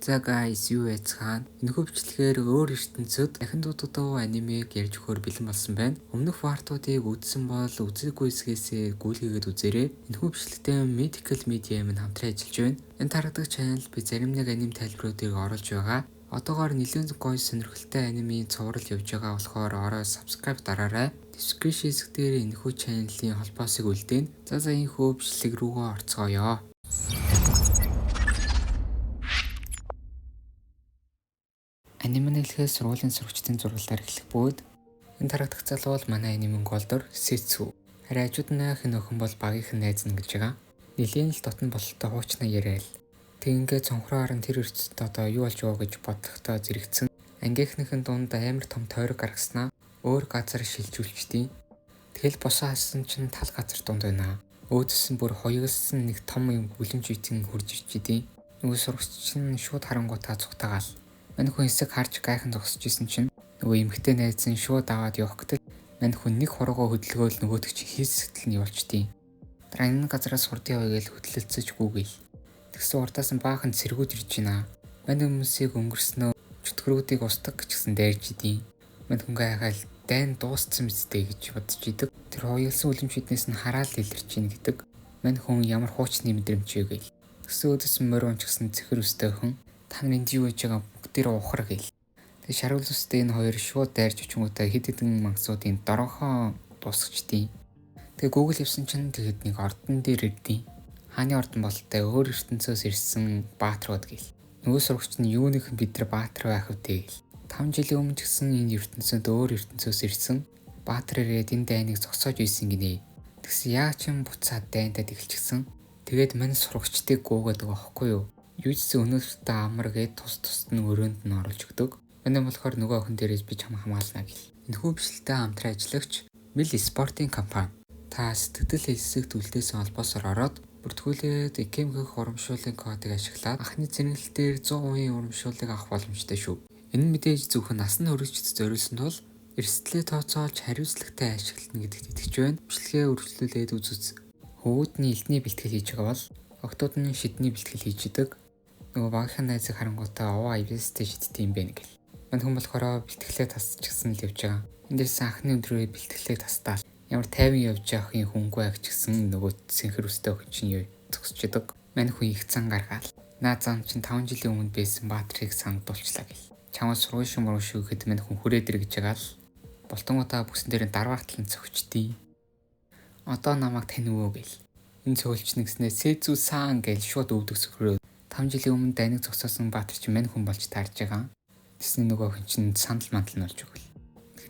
За guys, юу яцгаана. Энэхүү бичлэгээр өөр ертөнцид дахин дуудагдав анимег ярьж өгөхөөр бэлэн болсон байна. Өмнөх part уудыг үзсэн бол үзээгүй хэсгээсээ гүйлгээгээд үзээрэй. Энэхүү бичлэгтээ Medical Media минь хамтран ажиллаж байна. Энэ тарагдаг channel би зарим нэг аним тайлбаруудыг оруулж байгаа. Одоогоор нэлээд гоё сонирхолтой анимын цуврал явж байгаа болохоор ороо subscribe дараарай. Description хэсэг дээр энэхүү channel-ийн холбоосыг үлдээнэ. За энэхүү бичлэг рүүгээ орцгоё. Аниманы хэлэхэд сургуулийн сурагчдын зураглалаар эхлэх бөгөөд энэ тарагдах залуу бол манай анимын гол дүр Сэцү. Харин хажууд нь хэн охин бол багийнх нь найз нь гэж байгаа. Нилээн л дотн бололтой хуучнаа яриа л. Тэг ингээ цонхроо харан тэр ертөнцид одоо юу болж байгаа гэж бодлохтой зэрэгцэн. Ангийнхныхын дунд амар том тойрог гаргаснаа өөр газар шилжүүлчихдээ. Тэгэл босоо хассан чинь тал газар дунд байна. Өөдөөс нь бүр хуягласан нэг том юм хүлэмж үтэн хурж ирж идэв. Нөгөө сурагч чинь шууд харангуйтаа цугтаагаал. Мань хүн хэсэг харж гайхан зогсож исэн чинь нөгөө эмэгтэй найз нь шууд аваад явах гэтэл мань хүн нэг хуруугаа хөдөлгөөл нөгөөдөг чинь хийсэгтэл нь явуулчдیں۔ Дараа энэ газараас хурд явъя гэж хөдлөлцөж гүгээл. Тэгсэн урдаас нь баахан цэргүүд ирж байна. Мань хүмүүсийг өнгөрснөө чөтгөрүүдийг устгах гэжсэн дайрж идэв. Мань хүн гайхаал дайн дууссан биз дээ гэж бодож идэг. Тэр хуялсан үлэмжүүднээс нь хараал илэрч ийн гэдэг. Мань хүн ямар хуучны мэдрэмж вэ гээл. Тэгсэн өөдөөс нь морь унчгсан цэхэр өстэй охин та нар энд юу хийж байгаа бүгдээр ухар гээл. Тэгээ шарвал үстэй энэ хоёр шууд дайрч очингуудаа хэд хэдэн мангасуудын доргохон дуусгачдیں۔ Тэгээ Google явсан чинь тэгэд нэг ордон дээр ирдیں۔ Хааны ордон бололтой өөр ертөнцөөс ирсэн баатрууд гээл. Нөгөө сурагч нь юуных нь бид нар баатар байх вэ гээл. 5 жилийн өмнө ч гэсэн энэ ертөнцөд өөр ертөнцөөс ирсэн баатар ирээд энэ дайныг зогсоож ийсэн гинэ. Тэгсэн яа ч юм буцаад дайнтад эхэлчихсэн. Тэгээд мань сурагчдыг гуугаад байгаа хөөхгүй юу? Юу ч гэсэн өнөөдөртөө амар гээд тус тусд нь өрөөнд нь оруулж өгдөг. Манай болохоор нөгөө охин дээрээс би чам хамгаална гэл. Энэхүү бичлэгтэй хамтран ажиллагч Мил спортын компани. Та сэтгэл хэлсэгт үлдээсэн холбоосоор ороод бүртгүүлээд ИКМ-х урамшууллын кодыг ашиглаад анхны цэнэглэл дээр 100% урамшууллыг авах боломжтой шүү. Энэ нь мэдээж зөвхөн насан туршид зориулсан тул эрсдлээ тооцоолж хариуцлагатай ашиглана гэдэгт итгэж байна. Бичлэгээ үргэлжлүүлээд үзүз. Хөвгүүд нь элдний бэлтгэл хийж байгаа бол охтууд нь шидний бэлтгэл хийж идэг. Нөгөө багийнхаа найзыг харангуйтаа овоо аяастай шиддэг юм байна гэл. Мань хүн болохоор бэлтгэлээ тасчихсан л явж байгаа. Энд дээрс анхны өдрөө бэлтгэлээ тастаал. Ямар тайван явж явахын хүнгүй агч гэсэн нөгөө сэнхэр өстэй охин чинь юу зогсож идэг. Мань хүн их зан гаргаал. Наа зам чинь 5 жилийн өмнө байсан баатрыг сандуулчлаа гэл. Чамаа сургууль шүү муруу шүү гэхэд мань хүн хүрээд ир гэж байгаа л. Болтонгуудаа бүсэн дээр нь дарваахтал нь цогчдیں۔ Одоо намайг танив уу гэл. Энэ цөөлч нэгснээ Сэцүү саан гэл шууд өвдөг сөхрөө 5 жилийн өмнө дайныг зогсоосон баатар чинь мань хүн болж таарж байгаа. Тэсний нөгөө охин чинь сандал мандал нь болж өгөл.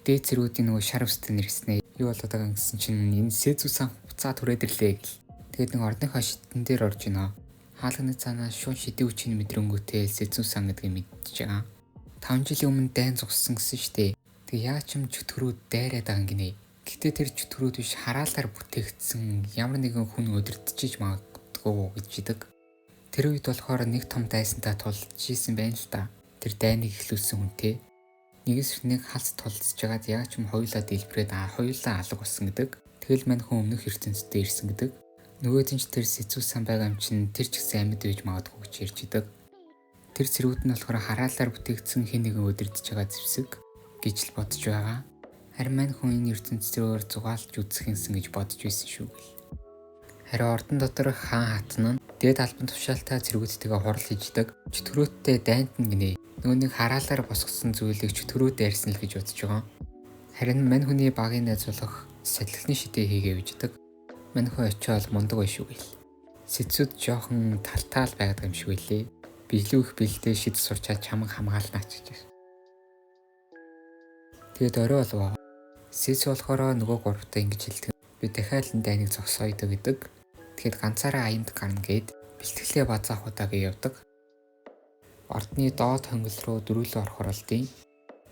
Дээд цэргүүдийн нөгөө шар өстэй нэрснээ юу болоод байгаа гэсэн чинь энэ Сэцүү сан буцаад хүрээд ирлээ гэл. Тэгээд нэг ордныхоо шидэн дээр орж ийнө. Хаалганы цаанаа шууд шидийн хүчний мэдрэнгүүтээ Сэцүү сан гэдгийг мэдчихэж байгаа. 5 жилийн өмнө дайн зогссон гэсэн штэ. Тэг яа ч юм чөтгөрүүд дайраад байгаа гинэ. Гэтэ тэр чөтгөрүүд биш хараалаар бүтээгдсэн ямар нэгэн хүн өдөртөж магадгүй гэж идэг. Тэр үед болохоор нэг том дайсантай тулж исэн байна л да. Тэр дайныг эхлүүлсэн хүнтэй. Нэгээс нэг халц тулцж байгаад яг ч юм хоёулаа дэлбэрээд хоёулаа алга болсон гэдэг. Тэгэл мань хүн өмнөх ертөнцид ирсэн гэдэг. Нөгөөд нь ч тэр Сэцүү сан байгаа юм чинь тэр ч гэсэн амьд байж магадгүй гэж ярьж идэг. Тэр цэргүүд нь болохоор хараалаар бүтээгдсэн хэн нэгэн өдөрдөж байгаа зэвсэг гэж л бодож байгаа. Харин мань хүн энэ ертөнцийн зугаалж үзэх юмсан гэж бодож байсан шүү гэл. Харин ордон дотор хаан хатан нь дээд албан тушаалтай цэргүүдтэйгээ хурал хийждэг. Чөтгөрөөдтэй дайнт нь гинэ. Нөгөө нэг хараалаар босгосон зүйлийг чөтгөрөөд дайрсан л гэж бодож байгаа. Харин мань хүний багийн найз болох сахилганы шидэ хийгээ гэждэг. Мань хүн очиод мундаг бай шүү гэл. Сэцүүд жоохон талтаал байгаад юм шиг байлээ. Билүү их бэлдээ шид сурчаад чамаг хамгаалнаа ч гэж. Тэгээд орой болов. Сэц болохоор нөгөө гуравтаа ингэж хэлдэг. Би дахиад энэ дайныг зогсооё гэдэг. Тэгэхэд ганцаараа аянд гарна гээд бэлтгэлээ базаах удаа гэж явдаг. Ордны доод хонгил руу дөрвөлөө орохор болдیں۔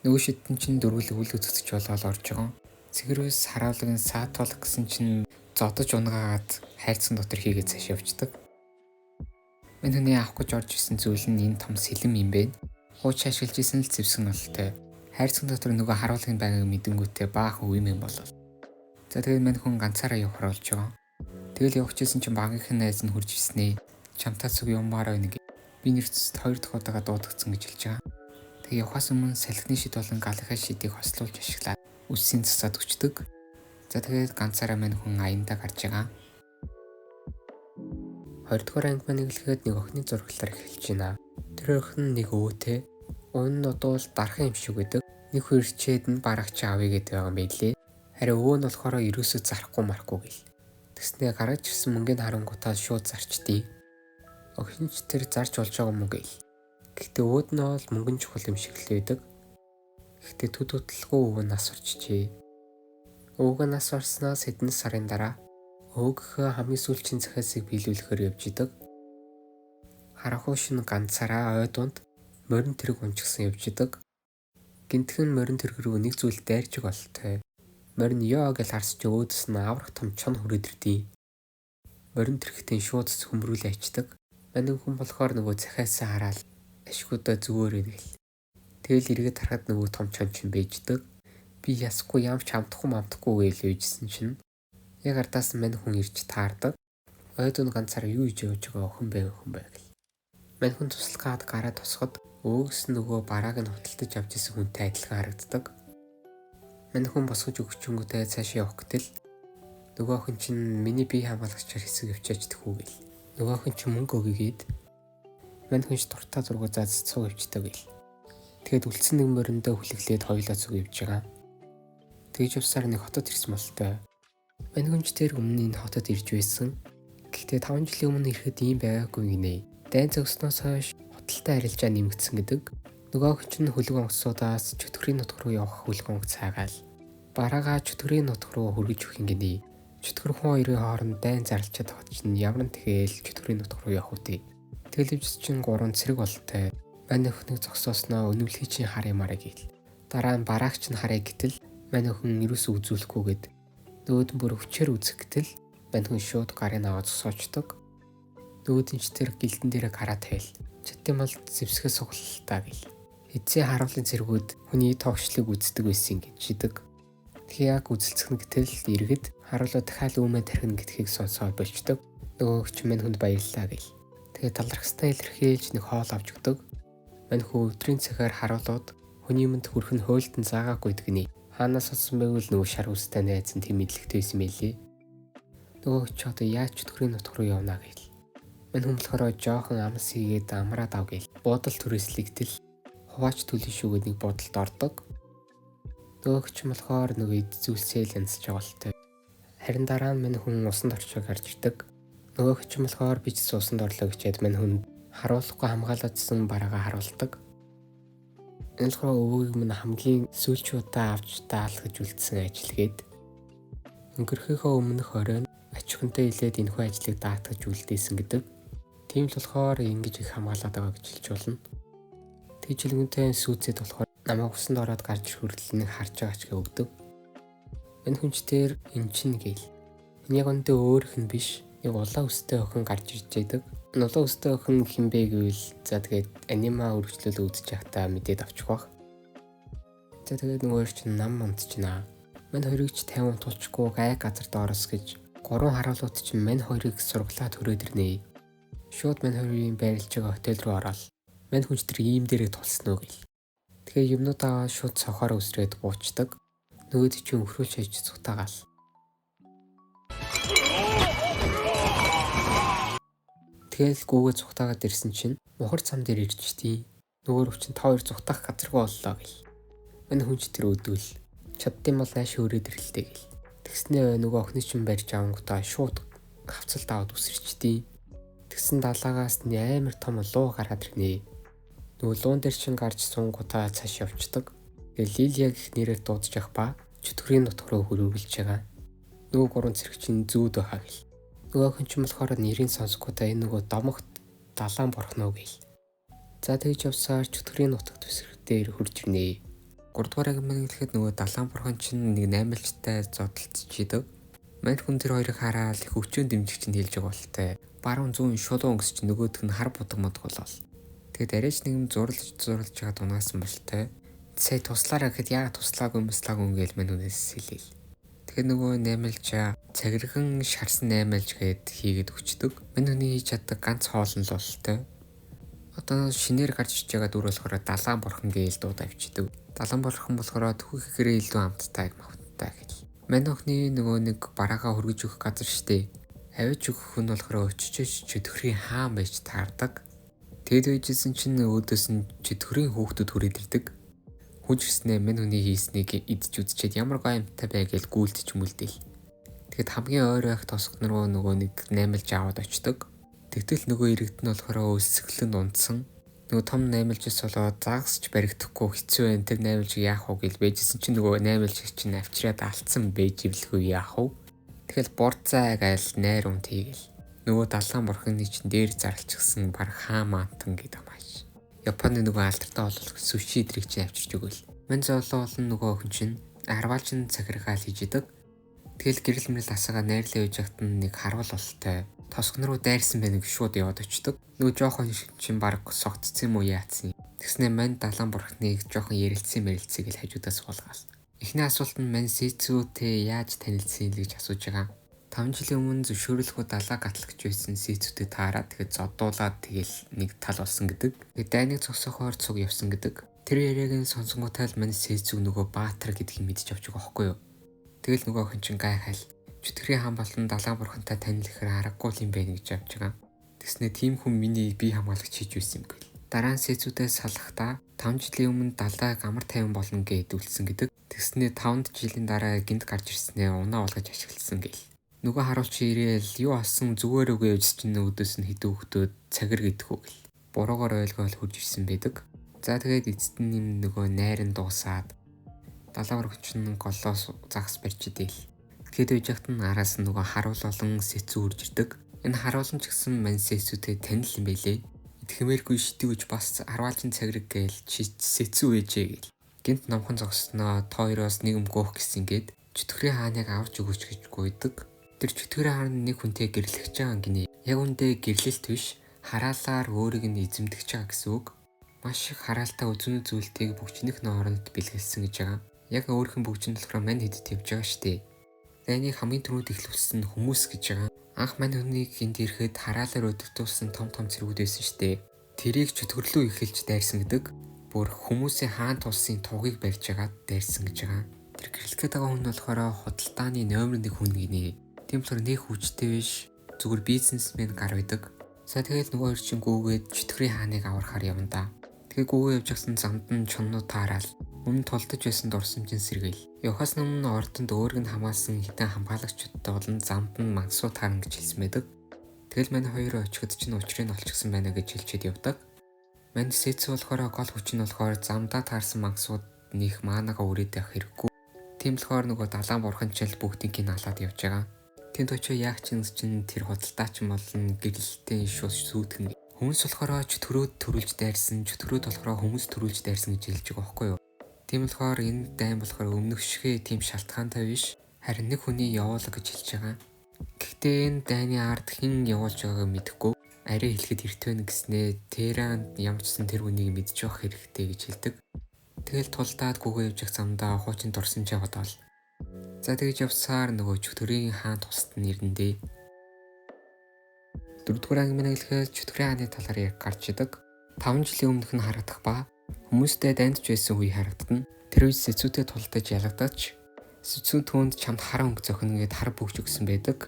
Нөгөө шидтэн чинь дөрвөл үл үзэгдэж болоод орж байгаа. Цэгрүүс хараалгын саатуулах гэсэн чинь зодож унгаагаад хайрцан дотор хийгээд цааш явждаг. Мань хүний авах гэж орж исэн зүйл нь энэ том сэлэм юм бэ. Хууч ашиглаж исэн л зэвсгэн ололтой. Хайрцан дотор нөгөө харуулгын байгааг мэдэнгүүтээ баахан үе юм болол. За тэгээд мань хүн ганцаараа явахар болж байгаа. Тэгэл явах гэсэн чинь багийнх нь найз нь хурж ирснээ. Чамтай цуг юммаар байна гэ. Би нэрцэд 2 дахь удаага дуудагдсан гэж хэлж байгаа. Тэгээ явхаас өмнө салхины шид болон галахай шидийг хослуулж ашиглаад үсийн засаад өчтдөг. За тэгээд ганцаараа мань хүн аяндаа гарч байгаа. 2 дугаар анги маань эхлэхэд нэг охины зураглалаар эхэлж байна. Тэр охин нэг өвөөтэй. Уун нь бодвол дархан юм шиг байдаг. Нэг хүрчээд нь барагч авъя гэдэг байгаа юм байлээ. Харин өвөө нь болохоор ерөөсөө зарахгүй марахгүй гэл. Тэгснээ гаргаж ирсэн мөнгөний харангуутаа шууд зарчдیں۔ Охин ч тэр зарж болж байгаа юм уу гэл. Гэхдээ өвөөд нь бол мөнгөн чухал юм шиг л байдаг. Гэхдээ төд хөдөлгөө өвөө нас орчжээ. Өвөг нас орсноос хэдэн сарын дараа өвгийнхөө хамгийн сүүлчийн захиасыг биелүүлэхээр явж идэг. Харанхуй шин ганцаараа ой дунд морин тэрэг унчгсан явж идэг. Гинтхэн морин тэрэг рүү нэг зүйл дайрчиг болтой. Морин ёо гэж харсч өөдөөс нь аврах том чон хүрээд ирдیں۔ Морин тэрэгтэн шууд хөмрүүлээ ачдаг. Мань хүн болохоор нөгөө захиасаа хараал ашгуудаа зүгөөрэй гэл. Тэгэл эргээд харахад нөгөө том чон чинь бэждэг. Би ясгүй ямч амтахгүй мамтахгүй гэж үйжсэн чинь яг ардаас нь мань хүн ирж таардаг. Ойд нь ганцаараа юу хийж явж байгаа охин бэ охин бэ гэл. Мань хүн туслах гад гараа тусахад өөгс нөгөө барааг нь худалдаж авч исэн хүнтэй адилхан харагддаг. Мань хүн босгож өгчөнгүүтээ цаашаа явах гэтэл нөгөө охин чинь миний бие хамгаалагчаар хэсэг явчаач тэхүү гэл. Нөгөө охин чинь мөнгө өгье гээд мань хүн ч дуртай зургуу заас цуг явчдаг гэл. Тэгэд үлдсэн нэг мориндоо хүлэглээд хоёлоо цуг явж байгаа. Тэгж явсаар нэг хотод ирсэн болтой. Мань хүн ч тэр өмнө энэ хотод ирж байсан. Гэхдээ 5 жилийн өмнө ирэхэд ийм байгаагүй гинэ. Дайн зогсноос хойш худалтай арилжаа нэмэгдсэн гэдэг. Нөгөө охин чинь хөлөг онгоцуудаас чөтгөрийн нутг руу явах хөлөг онгоц хайгаал. Бараагаа чөтгөрийн нутг руу хүргэж өгөх юм гинэ. Чөтгөр хүн хоёрын хооронд дайн зарлчаад хот чинь ямар нь тэгэл чөтгөрийн нутг руу явах үү. Тэгэл ивч чинь 3 цэрэг болтой. Мань охиныг зогсоосноо өнөвлөхий чинь харъя мараа гэл. Дараа нь бараагч нь харъя гэтэл мань охин ерөөсөө үзүүлэхгүйгээд нөгөөд нь бүр хүчээр үзэх гэтэл мань хүн шууд гарын аваад зогсоочдөг. Нөгөөд нь ч тэр гэлдэн дээрээ гараа тавил. Чаттын бол зэвсгээ суглалтаа гэл. Эцсийн харуулын цэргүүд хүний тоогчлыг үздэг байсан гэж шидэг. Тэгэхээр яг үзэлцэх нь гэтэл иргэд харуулаа дахиад үүмээ тархина гэдгийг сонсоод болчдөг. Нөгөөх чинь мань хүнд баярлалаа гэл. Тэгээ талархстай илэрхийлж нэг хоол авч өгдөг. Мань хүн өдрийн цагаар харуулууд хүний юмд хүрэх нь хуйлтан заагаагүй гинэ. Хаанаас олсон байвал нөгөө шар үстэй найз нь тийм мэдлэгтэй байсан мэлээ. Нөгөөх чи одоо яаж чөтгөрийн нутг руу явна гэл. Мань хүн болохоор жоохон амс хийгээд амраад ав гэл. Буудал түрээслэгдэл хувааж төлөн шүүгээд нэг буудалд ордог. Нөгөөх чинь болохоор нөгөө эд зүйлсээ л янзж байгаа болтой. Харин дараа нь мань хүн усанд орчоо гарч ирдэг. Нөгөөх чинь болохоор би ч усанд орлоо гэчээд мань хүн харуулахгүй хамгаалаадсан бараагаа харуулдаг. Энэ болохоор өвөгийг минь хамгийн сүүлчийн удаа авч даалгаж үлдсэн ажил гээд өнгөрөхийнхөө өмнөх оройн ач охинтой илээд энэхүү ажлыг даатгаж үлдээсэн гэдэг. Тийм л болохоор ингэж их хамгаалаад байгаа гэж хэлж болно. Тэг жилгүнтэй сүүцэд болохоор намайг усанд ороод гарч хүртэл нэг харж байгаа ч өгдөг. Энэ хүн ч тэр эн чин гээл. Энэ яг өндөө өөрөх нь биш. Нэг улаан өстэй охин гарч ирж байдаг. Энэ улаан өстэй охин хэн бэ гэвэл за тэгээд анима үргэлжлүүл үзэж байхдаа мэдээд авчих бах. За тэгээд нөгөө хоёр чинь нам унтчихнаа. Мань хоёрыг ч 50 унтуулчихгүй гай газар доороос гэж гурван харуулууд чинь мань хоёрыг сургалаад хүрээд ирнэ. Шууд мань хоёрын байрлаж байгаа хотел рүү ороод мань хүн ч тэр ийм дээрээ тулсан уу гэл. Тэгээ юмнуудаа шууд цохоор үсрээд буучдаг. Нөгөөд чинь өхрүүлж хийж цутаагаал. Тэгэл гүүгээ цухтаагаад ирсэн чинь мухар цам дээр ирчдیں۔ Нөгөө рүү чинь та хоёр цухтаах газаргүй боллоо гэл. Мань хүн ч тэр өдвөл чаддсан бол нааш өрөөд ирлээ гэл. Тэгснээ нөгөө охины чинь барьж авангуудаа шууд хавцалд аваад үсэрчдیں। Тэгсэн далаагаас нь амар том луу гараад ирнэ. Нөгөө луун дээр чинь гарч суунгуудаа цааш явцдаг. Тэгээ Лилия гэх нэрээр дуудаж ба чөтгөрийн нутг руу хөрвүүлж байгаа. Нөгөө гурван цэрэг чинь зүүд байхаа гэл. Нөгөө охин чинь болохоор нэрийг сонсохгүй энэ нөгөө домогт далаан борхно уу гэл. За тэгж явсаар чөтгөрийн нутагт үсрэх дээр хурж ирнэ. 3 дугаар анги маань гэхэд нөгөө далаан бурхан чинь нэг наймылчтай зодолцож идэг. Мань хүн тэр хоёрыг хараад их өчөөн дэмжигч нь хэлж байгаа болтой. Баруун зүүн шулуун өнгөс чинь нөгөөх нь хар будаг мудаг болол. Тэгэд арайч нэг юм зурлаж байгаа дунаасан болтой. Сая туслаараа гэхэд яагаад туслаагүй мөслаагүй ингээл мань хүнээс хэлээл. Тэгэхээр нөгөө наймылжаа цагирган шарсан наймылж гээд хийгээд өгчдөг. Мань хүний хийж чаддаг ганц хоол нь л болтой. Одоо шинээр гарч иж байгаа дүр болохоор Далаан бурхан гээл дуудаа авчидаг. Далаан бурхан болохоор түүхийгээрээ илүү амттай мавттай гэл. Мань охины нөгөө нэг бараагаа хөргөж өгөх газар штэ. Авиж өгөх нь болохоор очиж чөтгөрийн хаан байж таардаг. Тэгэд байжсэн чинь өөдөөс нь чөтгөрийн хүүхдүүд хүрээд ирдэг. Хүж ирснээ мань хүний хийснийг идэж үзчихэд ямар гоё амттай бай гэж гүйлтэж мүлдээл. Тэгэд хамгийн ойр байх тосгон руу нөгөө нэг наймалж аваад очдог. Тэгтэл нөгөө иргэд нь болохоор өлсгөлөнд унтсан. Нөгөө том наймылжис болоод загасч баригдахгүй хэцүү байх. Тэр наймылжийг яах вэ гэж байжсэн чинь нөгөө наймылжийг чинь авчираад алдсан байж ивлэхүү яах вэ? Тэгэл бурцаа гайл найр унт хийгээл. Нөгөө далаан бурхны чинь дээр зарлчихсан баг хаан маантан гэдэг мааш. Японы нөгөө алдартай олол суши эдрийг чинь авчирч өгөөл. Мань золоо олон нөгөө охин чинь арваалчин захиргаал хийж идэг. Тэгэл гэрэл мэрэл асаагаа найрлаа явж байхад нь нэг харвал болтой. Тосгон руу дайрсан байна гэж шууд яваад очдог. Нөгөө жоохон чинь баг согтцсон юм уу яатсан. Тэгснэ мань далаан бурхныг жоохон ярилцсан мэрилцээ гэж хажуудаас суулгаал. Эхний асуулт нь мань Сэцүүтэй яаж танилцсан л гэж асууж байгаа. 5 жилийн өмнө зөвшөөрлөхөө далаа гатлах гэж байсан Сэцүүтэй таарад тэгээд зодуулаад тэгэл нэг тал болсон гэдэг. Тэгээд дайныг зогсоохоор цуг явсан гэдэг. Тэр яриаг нь сонсонгуутаа л мань Сэцүү нөгөө Баатар гэдгийг мэдчих авч байгаа байхгүй юу? Тэгэл нөгөө охин чинь гайхайл. Чөтгөрийн хаан болон далаа бурхантай танилцахаар аргагүй юм байна гэж авч байгаа. Тэгснэ тийм хүн миний бие хамгаалагч хийж байсан юм гээл. Дараа нь Сэцүүдээс салахдаа 5 жилийн өмнө далайг амар тайван болно гэд үлдсэн гэдэг. Тэгснэ 5 жилийн дараа гинт гарч ирснээ унаа болгож ашигласан гээл. Нөгөө харуулч ирээл юу олсон зүгээр үгүй явж чинь өөдөөс нь хідэн хөлтөө цагир гэдэх үү гэл. Буруугаар ойлгоол хурж ирсэн байдаг. За тэгээд эцэст нь юм нөгөө найр нь дуусаад далаа урагч нь голоос загас барьж идээл. Тэгэд үеж яхад нь араас нь нөгөө харуул болон сэцүү хурж ирдэг. Энэ харуулн ч гэсэн мань сэцүүтэй танил юм байлээ. Итгэмээргүй шидүүж бас арваалжин цагираг гээл чи сэцүү ээжээ гээл. Гинт номхон зогсноо та хоёроос нэг юм гоох гэсэн гээд чөтгөрийн хааныг аварч өгөөч гэж гуйдаг. Тэр чөтгөрийн хаан нэг хүнтэй гэрлэж байгаа гинэ. Яг үндэ гэрлэлт биш хараалаар өөрийг нь эзэмдэж байгаа гэсэн үг. Маш их хараалтай үзүүнүү зүйлтийг бөгчнөх нооронд бэлгэлсэн гэж байгаа. Яг өөрийнх нь бөгжинд болохоор мань хэдэд явж байгаа штэ. Дайныг хамгийн түрүүнд эхлүүлсэн нь хүмүүс гэж байгаа. Анх мань хүнийг энд ирэхэд хараалаар өдөртүүлсэн том том цэргүүд байсан штэ. Тэрийг чөтгөрлөө эхэлж дайрсан гэдэг. Бүр хүмүүсийн хаан тулсын тугийг барьж агаад дайрсан гэж байгаа. Тэр гэрлэх гээд байгаа хүн нь болохоор худалдааны номер 1 хүн гинэ. Тийм болохоор нэг хүчтэй биш зүгээр бизнесмен гар байдаг. За тэгэл нөгөө хоёр чинь гүүгээд чөтгөрийн хааныг аврахаар явна да. Тэгээ гүүгээ явж гисэн замд нь чонноо таараал өмнө тулдаж байсан дурсамжин сэргээл. Явхаас өмнө ордонд өөрг нь хамгаалсан хитэн хамгаалагчдтай болон замд нь мангасуу таарна гэж хэлсэн байдаг. Тэгэл мань хоёр очиход чинь учрыг нь олчихсан байна гэж хэлчихэд явдаг. Мань Сэцүү болохоор гол хүч нь болохоор замдаа таарсан мангасууд нөх маанага үрээд явах хэрэггүй. Тийм болохоор нөгөө далаан бурхан чил бүгдийг нь алаад явж байгаа. Тэнд очоо яах чинь тэр худалдаачин болон гэрэлтэй шууд сүйтгэнэ. Хүмүүс болохоор чөтгөрөөд төрүүлж дайрсан, чөтгөрөөд болохоор хүмүүс төрүүлж дайрсан гэж хэлж байгаа байхгүй юу? Тийм болохоор энэ дайн болохоор өмнөх шигээ тийм шалтгаантай биш, харин нэг хүний явуулга гэж хэлж байгаа. Гэхдээ энэ дайны ард хэн явуулж байгааг мэдэхгүй. Арай хэлэхэд эрт байна гэснээ Теранд ямар ч сан тэр хүнийг мэдчих явах хэрэгтэй гэж хэлдэг. Тэгэл тулдаад гүгээ явж явах замдаа хуучин дурсамжаа бодоол. За тэгж явсаар нөгөө чөтгөрийн хаан тусад нь ирэндээ. Дөрөвдүгээр анги минь хэлэхэд чөтгөрийн хааны талаар яг гарч идэг. 5 жилийн өмнөх нь харагдах ба хүмүүстэй дайндч байсан үе харагдана. Тэр үед Сэцүүтэй тулдаж ялагдаж Сэцүү түүнд чамд хар өнгө зохино гэд хар бөгж өгсөн байдаг.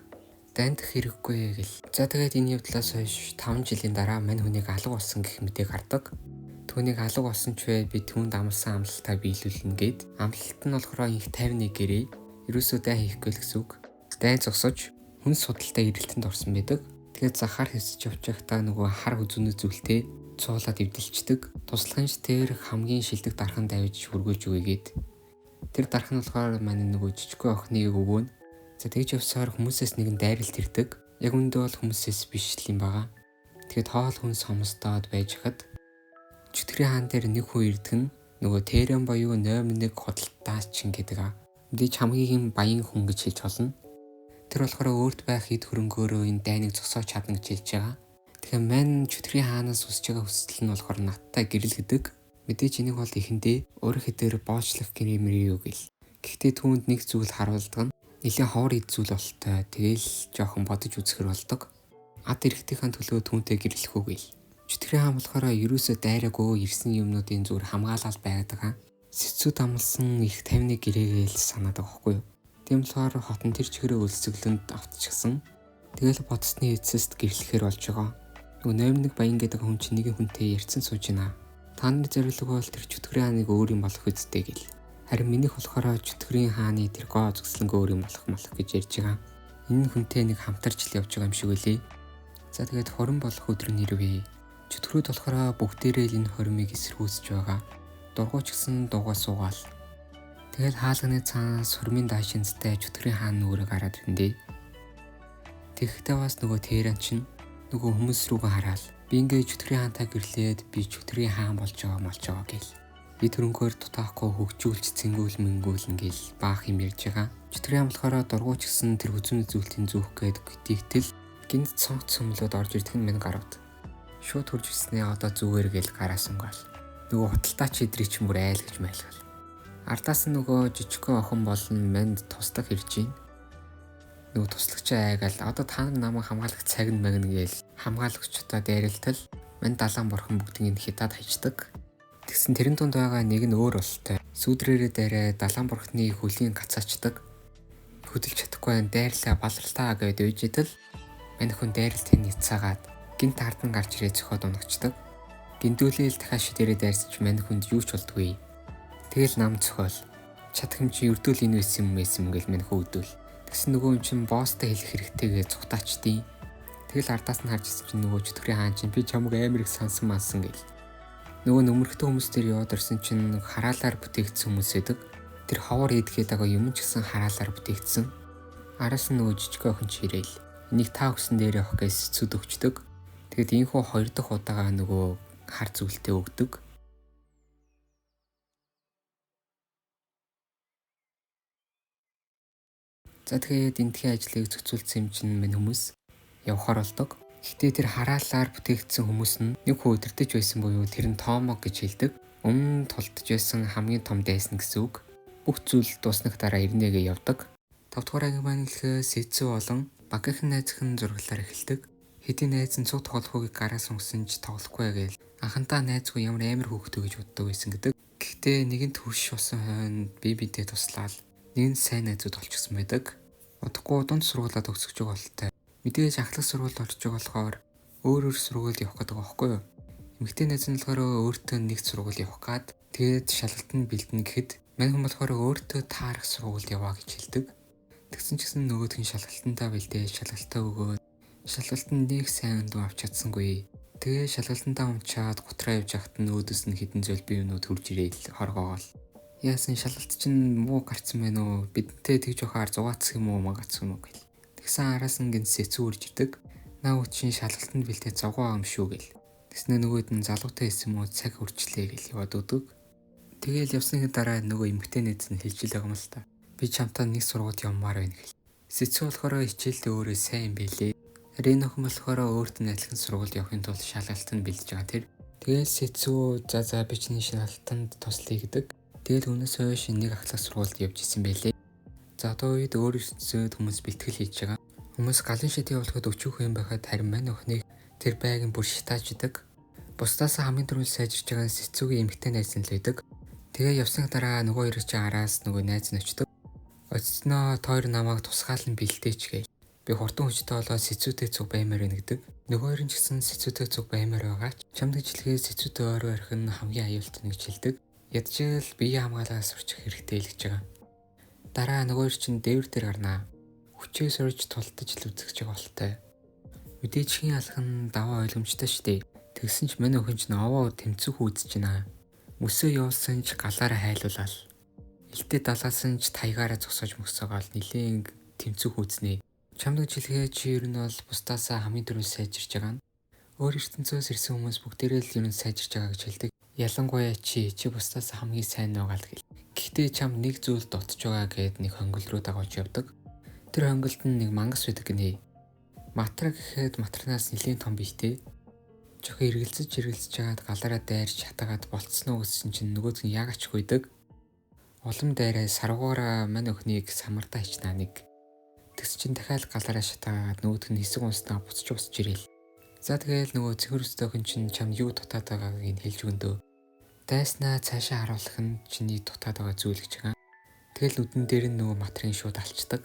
Дайндах хэрэггүй гэл. За тэгээд энэ явдлаас хойш 5 жилийн дараа мань хүнийг алга болсон гэх мэтээг гардаг. Түүнийг алга болсон ч бай би түүнд амласан амлалтаа биелүүлнэ гэд. Амлалт нь болохоор инх 51 гэрээ. Ерөөсөө дайн хийхгүй л гэсэн үг. Дайн зогсож хүн судалтай эрэлтэнд орсон байдаг. Тэгээд захаар хэсэж явж байхдаа нөгөө хар хүзүүний зүйлтэй цуулаад эвдэлчдэг. Туслахын тэр хамгийн шилдэг дархан давж хөргүүлж өгье гэд. Тэр дархан нь болохоор манай нөгөө жижигхэн охиныг өгөөнө. За тэгж явсаар хүмүүсээс нэгэн дайралт ирдэг. Яг үндэ бол хүмүүсээс биш л юм байгаа. Тэгээд хоол хүн сомсдоод байж хад чөтгөрийн хаан дээр нэг хүн ирдэг нь нөгөө Тэрэн буюу номер 1 худалдаачин гэдэг. Мэдээж хамгийн баян хүн гэж хэлж болно. Тэр болохоор өөрт байх эд хөрөнгөөрөө энэ дайныг зогсоож чадна гэж хэлж байгаа. Тэгэхээр мань чөтгөрийн хаанаас хүсэж байгаа хүсэл нь болохоор надтай гэрэл гэдэг. Мэдээж энийг бол эхэндээ өөрийнхөө дээр боочлох гэрэмэр юу гэл. Гэхдээ түүнд нэг зүйл харуулдаг нь нэлээд ховор эд зүйл болтой. Тэгэл жоохон бодож үзэхэр болдог. Ад эрэгтэйхэн төлөө түүнтэй гэрлэх үү гэл. Чөтгөрийн хаан болохоор ерөөсөө дайраагүй ирсэн юмнуудын зүгээр хамгаалал байгаад байгаа. Сэцүү дамлсан их 51 гэрээгээл санаад байгаа байхгүй юу? Тийм болохоор хот нь тэр чигээрээ өлсгөлөнд автчихсан. Тэгэл бодсны эцэст гэрлэхээр болж байгаа. Нөгөө 01 баян гэдэг хүн чинь нэгэн хүнтэй ярьсан сууж байна. Та нарын зорилго бол тэр чөтгөрийн хааныг өөр юм болох үсттэй гэл. Харин минийх болохоор чөтгөрийн хааны тэр гоо үзэсгэлэнг өөр юм болох малах гэж ярьж байгаа. Энэ хүнтэй нэг хамтарч л явж байгаа юм шиг үлээ. За тэгээд хорон болох өдөр нь ирвэ. Чөтгөрүүд болохоор бүгдээрээ л энэ хоримыг эсэргүүцэж байгаа. Дургуй ч гэсэн дуугаа суугаал. Тэгэл хаалганы цаанаас хормын даашинзтай чөтгөрийн хаан нүрэ гараад ирэндээ. Тэгэхдээ бас нөгөө Тэран чинь нөгөө хүмүүс рүүгээ хараал. Би ингээ чөтгөрийн хаантай гэрлээд би чөтгөрийн хаан болж байгаа молж байгаа гэл. Би төрөнгөөр дутаахгүй хөгжүүлж цэнгүүл мэнгүүлнэ гэл баах юм ярьж байгаа. Чөтгөрийн хаан болохоор дургуй ч гэсэн тэр хүзүүн зүйлтийн зүүх гээд гэдэгтэл гинт цонх цөмлөд орж ирдэг нь минь гаравд. Шууд хурж ирснээ одоо зүгээр гэл гараа сунгаал. Нөгөө хуталтаач эдрий чинь бүр айл гэж майлгал. Ардаас нь нөгөө жижигхэн охин болон манд туслах ирж байна. Нөгөө туслагчаа айгаал одоо та нар намайг хамгаалах цаг нь мэгнэ гээл хамгаалагчдаа дайралтал манд далаан бурхан бүгднийг хятад хайчдаг. Тэгсэн тэрэн дунд байгаа нэг нь өөр бололтой. Сүүдрээрээ дайраа далаан бурхны хөлийн гацаачдаг. Хөдөлж чадахгүй байна дайрлаа баларлаа гэд үйжидэл мань хүн дайралтыг няцаагаад гинт ард нь гарч ирээ зөхиод унагчдаг. Гиндүүлээл дахиад шидэрээ дайрсан чи мань хүнд юу ч болдгүй. Тэгэл нам цохиол. Чадах юм чи өрдөөл энэ байсан юм байсан юм гэл мань хөө өдөөл. Тэгсэн нөгөө юм чин босстой хэлэх хэрэгтэйгээ цухтаачдیں۔ Тэгэл ардаас нь харж ирсэн чинь нөгөө чөтгөрийн хаан чинь би чамаг амар их сансан мансан гэл. Нөгөө нөмөрхтөө хүмүүс дээр яваад орсон чинь хараалаар бүтээгдсэн хүмүүс байдаг. Тэр ховор идгээд байгаа юм ч гэсэн хараалаар бүтээгдсэн. Араас нь нөгөө жижиг охин чи ирээл. Энийг та өгсөн дээр явах гэж цэцүүд өгчдөг. Тэгэд ийхүү хоёр дахь удаага нөгөө хар зүйлтэй өгдөг. За тэгээд энтхийн ажлыг зохицуулсан юм чинь мань хүмүүс явхаар болдог. Гэхдээ тэр хараалаар бүтээгдсэн хүмүүс нь нэг хүү өдөртөж байсан буюу тэр нь Томог гэж хэлдэг. Өмнө тултж байсан хамгийн том дайсан гэсэн үг. Бүх зүйл дуусных дараа ирнэгээ явдаг. 5 дугаар анги маань хэлэхээр Сэцүү болон багийнхан найзхан зураглалаар эхэлдэг. Хэдийн найз нь цуг тоглохыг гараа сунгасан ч тоглохгүй гээл. Анхантаа найзгүй ямар амар хөөхтэй гэж боддог байсан гэдэг. Гэхдээ нэгэнт хөрш усан хойно бие биедээ туслаад нэг нь сайн найзууд болчихсон байдаг. Удахгүй дунд сургуулаа төгсөж байгаа бололтой. Мэдээж ахлах сургуульд орж байгаа болохоор өөр өөр сургуульд явах гэдэг байгаа байхгүй юу? Эмэгтэй найз нь болохоор өөртөө нэг сургууль явах гад тэгээд шалгалтанд бэлдэнэ гэхэд мань хүн болохоор өөртөө таарах сургуульд яваа гэж хэлдэг. Тэгсэн ч гэсэн нөгөөх нь шалгалтандаа бэлдээ, шалгалтаа өгөөд шалгалтанд нэг сайн дүн авч чадсангүй. Тэгээ шалгалтандаа унчаад гутраа явж байхад нь өөдөөс нь хідэн зүйл бие юмнууд хурж ирээл хоргоогоол. Яасан шалгалт чинь муу гарцсан байна уу? Бидэнтэй тэгж явахаар зугаацсан юм уу, магаацсан юм уу гэл. Тэгсэн араас нь гинт сэцүү үрж ирдэг. Наа үу чинь шалгалтанд бэлдээ зугаа юм шүү гэл. Тэгснэ нөгөөд нь залуутай хэлсэн юм уу цаг үрчлээ гэл яваад өгдөг. Тэгээл явсны дараа нөгөө эмэгтэй найз нь хэлж л байгаа юм л та. Би чамтай нэг сургуульд явмаар байна гэл. Сэцүү болохоор хичээлдээ өөрөө сайн юм бэлээ. Рен охин болохоор өөрт нь адилхан сургуульд явахын тулд шалгалтанд бэлдэж байгаа тэр. Тэгээл сэцүү за би чиний шалгалтанд туслая гэдэг. Тэгэл үүнээс хойш нэг ахлах сургуульд явж исэн байлээ. За одоо үед өөр ертөнцид хүмүүс бэлтгэл хийж байгаа. Хүмүүс галын шид явуулахад өчүүхэн юм байхад харин мань охиныг тэр байг нь бүр шатааж идэг. Бусдаас хамгийн түрүүнд сайжирч байгаа нь сэцүүгийн эмэгтэй найз нь л байдаг. Тэгээ явсны дараа нөгөө хоёр чинь араас нөгөө найз нь очдог. Очсноо тойр намайг тусгаалan бэлдээч гээл. Би хурдан хүчтэй болоод сэцүүтэй цуг баймаар байна гэдэг. Нөгөө хоёр нь ч гэсэн сэцүүтэй цуг баймаар байгаа ч чамд гэж хэлэхэд сэцүүтэй ойр ойрох нь хамгийн аюултай нэг хэлдэг. Ядчил бие хамгаалаа сурчих хэрэгтэй л гэж байгаа. Дараа нөгөө хоёр чинь дээвэр дээр гарнаа. Хүчээ сурж тултаж л үзэж байгаа болтой. Мэдээж хийн алах нь даваа ойлгомжтой шүү дээ. Тэгсэн ч мань охин чинь овоо тэмцэх үзэж байна. Мөсөө явуулсан ч галаараа хайлуулаад. Элдээ далаасан ч таягаараа зогсоож мөсөөгөөл нилээн тэмцэх үзнэ. Чамд гэж хэлэхэд чи ер нь бол бусдаасаа хамгийн түрүүнд сайжирч байгаа нь. Өөр ертөнцөөс ирсэн хүмүүс бүгдээрээ л ер нь сайжирч байгаа гэж хэлдэг. Ялангуяа чи бусдаас хамгийн сайн байгаа л гэл. Гэхдээ чам нэг зүйл дутж байгаа гэд нэг хонгил рүү дагуулж явдаг. Тэр хонголд нь нэг мангас байдаг гинэ. Матра гэхэд матранаас нэлийн том биетэй. Жохоо эргэлзэж жагаад галаараа дайрч хатаагаад болцсон уу гэсэн чинь нөгөөдг нь яагач гүйдэг. Улам дайраа саргуугаараа мань өхнийг самардаа хийчнаа нэг. Тэгс чинь дахиад галаараа шатаагаад нөгөөдг нь хэсэг унснаа буцаж ирээл. За тэгэл нөгөө цэнхэр үстэй охин чинь чамд юу дутаад байгааг нь хэлж өгөндөө. Дайснаа цаашаа харуулах нь чиний дутаад байгаа зүйл гэж байгаа. Тэгэл нүдэн дээр нь нөгөө матрын шууд алчдаг.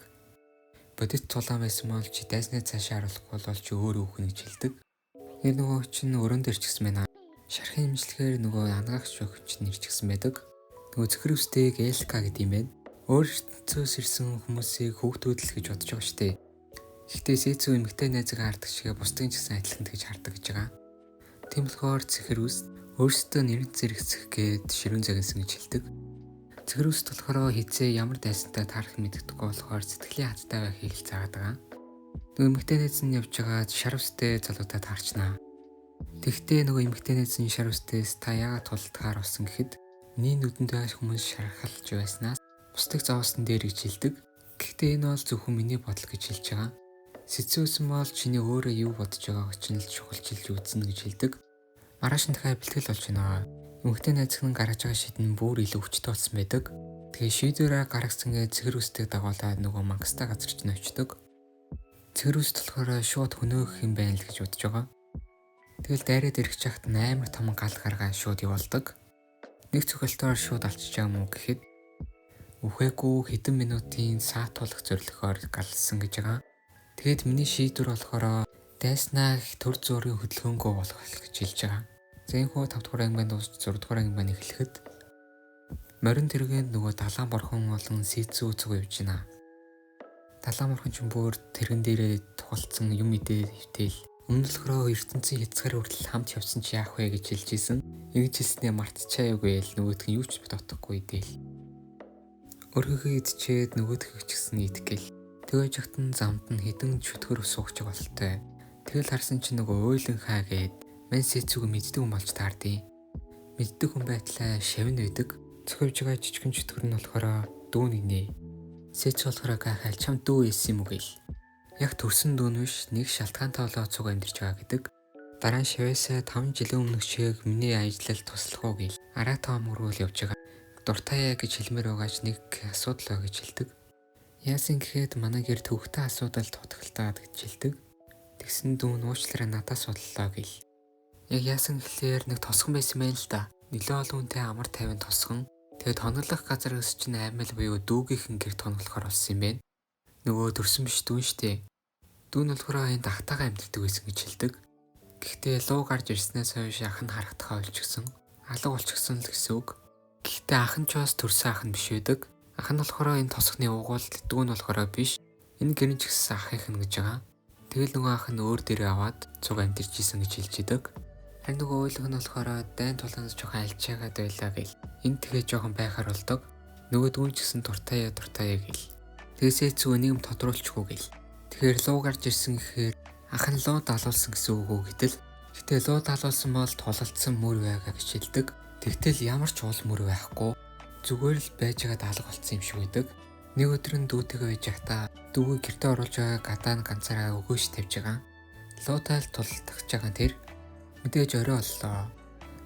Бодит тулаан байсан бол чи дайснаа цаашаа харуулахгүй бол чи өөрөө үхнэ гэж хэлдэг. Тэр нөгөө чинь өрөөнд ирчихсэн байна. Шархын имжлэгээр нөгөө ангаагч охин чинь ирчихсэн байдаг. Нөгөө цэнхэр үстэйг Элка гэдэг юм байна. Өөр ертөнцөөс ирсэн хүмүүсийг хүүхдүүд л гэж бодож байгаа шүү дээ. Гэхдээ Сэцүү эмэгтэй найзыг хардаг шигэ бусдын ч гэсэн адилхан тэгж хардаг гэж байгаа. Тийм болохоор цэнхэр үс өөрсдөө нэрэн зэрэгцэх гээд ширүүн загинсан гэж хэлдэг. Цэнхэр үст болохоор хизээ ямар дайсантай таарах мэддэхгүй болохоор сэтгэлийн хаттай байхыг л заагаад байгаа. Нөгөө эмэгтэй найз нь явж байгаад шар үстэй залуутай таарчнаа. Тэгтээ нөгөө эмэгтэй найз нь шар үстээс та яагаад тулдгаар болсон гэхэд миний нүдэнд байгаа хүмүүс шархалж байснаас бусдыг зовоосон дээр гэж хэлдэг. Гэхдээ энэ бол зөвхөн миний бодол гэж хэлж байгаа. Сэцүүсэн бол чиний өөрөө юу бодож байгааг чинь л чухалчилж үзнэ гэж хэлдэг. Маргааш нь дахиад бэлтгэл болж байна. Эмэгтэй найз нь гаргаж байгаа шид нь бүр илүү хүчтэй болсон байдаг. Тэгээ шийдвэрээ гаргасан гэж цэнхэр үстэйг дагуулад нөгөө мангастай газар чинь очдог. Цэнхэр үст болохоор шууд хөнөөх юм байна л гэж бодож байгаа. Тэгэл дайраад ирэх чагт амар том гал гаргаа шууд явуулдаг. Нэг цохилтоор шууд алчиж байгаа мó гэхэд үхээгүй хэдэн минутын саатуулах зорилгоор галсан гэж байгаа. Тэгээд миний шийдвэр болохоор дайснаа их төр зүрийн хөдөлгөөнгөө болгох гэж хэлж байгаа. За энэхүү 5 дугаар анги маань дуусч 6 дугаар анги маань эхлэхэд морин тэргэнд нөгөө далаан борхон болон Сэцүү цуг явж байна. Далаан борхон ч бүр тэргэн дээрээ тухалцсан юм идээ хөвтэйл. Өмнө нь болохоор ертөнцийн хязгаар хүртэл хамт явсан чи яах вэ гэж хэлж исэн. Ингэж хэлснээ мартчихаа юу гээл нөгөөх нь юу ч бодохгүй дээл. Өөрийнхөө идчихэд нөгөөхийг ч гэсэн идэх гээл. Тэгээ жагтан замд нь хідэн чөтгөр суугч бололтой. Тэгэл харсан чинь нөгөө уйлан хаа гээд мань Сэцүүг мэддэг хүн болж таардیں۔ Мэддэг хүн байтлаа шавн байдаг. Цохивж байгаа жижигэн чөтгөр нь болохоор дүүн гинэ. Сэцүү болохоор гайхаал чам дүү ийсэн юм уу гээл. Яг төрсөн дүүн биш нэг шалтгаантай болоо цуг амьдарч байгаа гэдэг. Дараа нь шавьяасаа 5 жилийн өмнөх шиг миний ажиллал туслах уу гээл. Араа тоом өргөөл явж байгаа. Дуртаяа гэж хэлмээр байгаач нэг асуудал бай гэж хэлдэг. Яасан гэхэд манай гэр төвхтэн асуудал тутагтаад гэж хэлдэг. Тэгсэн дүүн уучлаарай надаас судлаа гэл. Яг яасан гэхлээр нэг тосгон байсан байл л да. Нилээ олон хүнтэй амар тайван тосгон. Тэгээд хоноглох газар өс чинь аймал буюу дүүгийнхэн гэрт хоноглохоор болсон юм байна. Нөгөө төрсөн биш дүүн штэ. Дүүн болохоор энд ахтайгаа амьдардаг байсан гэж хэлдэг. Гэхдээ луу гарч ирснээс хойш ах нь харагдахаа болчихсон. Алга болчихсон л гэсэн үг. Гэхдээ ах нь ч бас төрсөн ах нь биш байдаг. Ах нь болохоор энэ тосгоны угуул, дүү нь болохоор биш. Энэ гэрэн ч гэсэн ахынх нь гэж байгаа. Тэгэл нөгөө ах нь өөр дээрээ аваад цуг амьдарч исэн гэж хэлж идэг. Харин нөгөө уйлах нь болохоор дайн тулаанаас жоохон альчаагаад байлаа гэл. Энэ тэгээ жоохон байхаар болдог. Нөгөө дүүн ч гэсэн дуртаяа дуртаяа гэл. Тэгээсээ зүг нэг юм тодруулчихгүй гэл. Тэгэхээр луу гарч ирсэн гэхээр ах нь луу далуулсан гэсэн үг үү гэтэл. Гэтэ луу далуулсан бол тулалдсан мөр байгаа гэж хэлдэг. Тэгтэл ямар ч уул мөр байхгүй. Зүгээр л байж байгаа даалга болцсон юм шиг байдаг. Нэг өдөр нь дүүтэйгээ байж байхдаа дүүгээ гэртээ оруулж байгаа гадаа нь ганцаараа өгөөш тавьж байгаа. Луутайл тулалдах байгаа тэр мэдээж орой боллоо.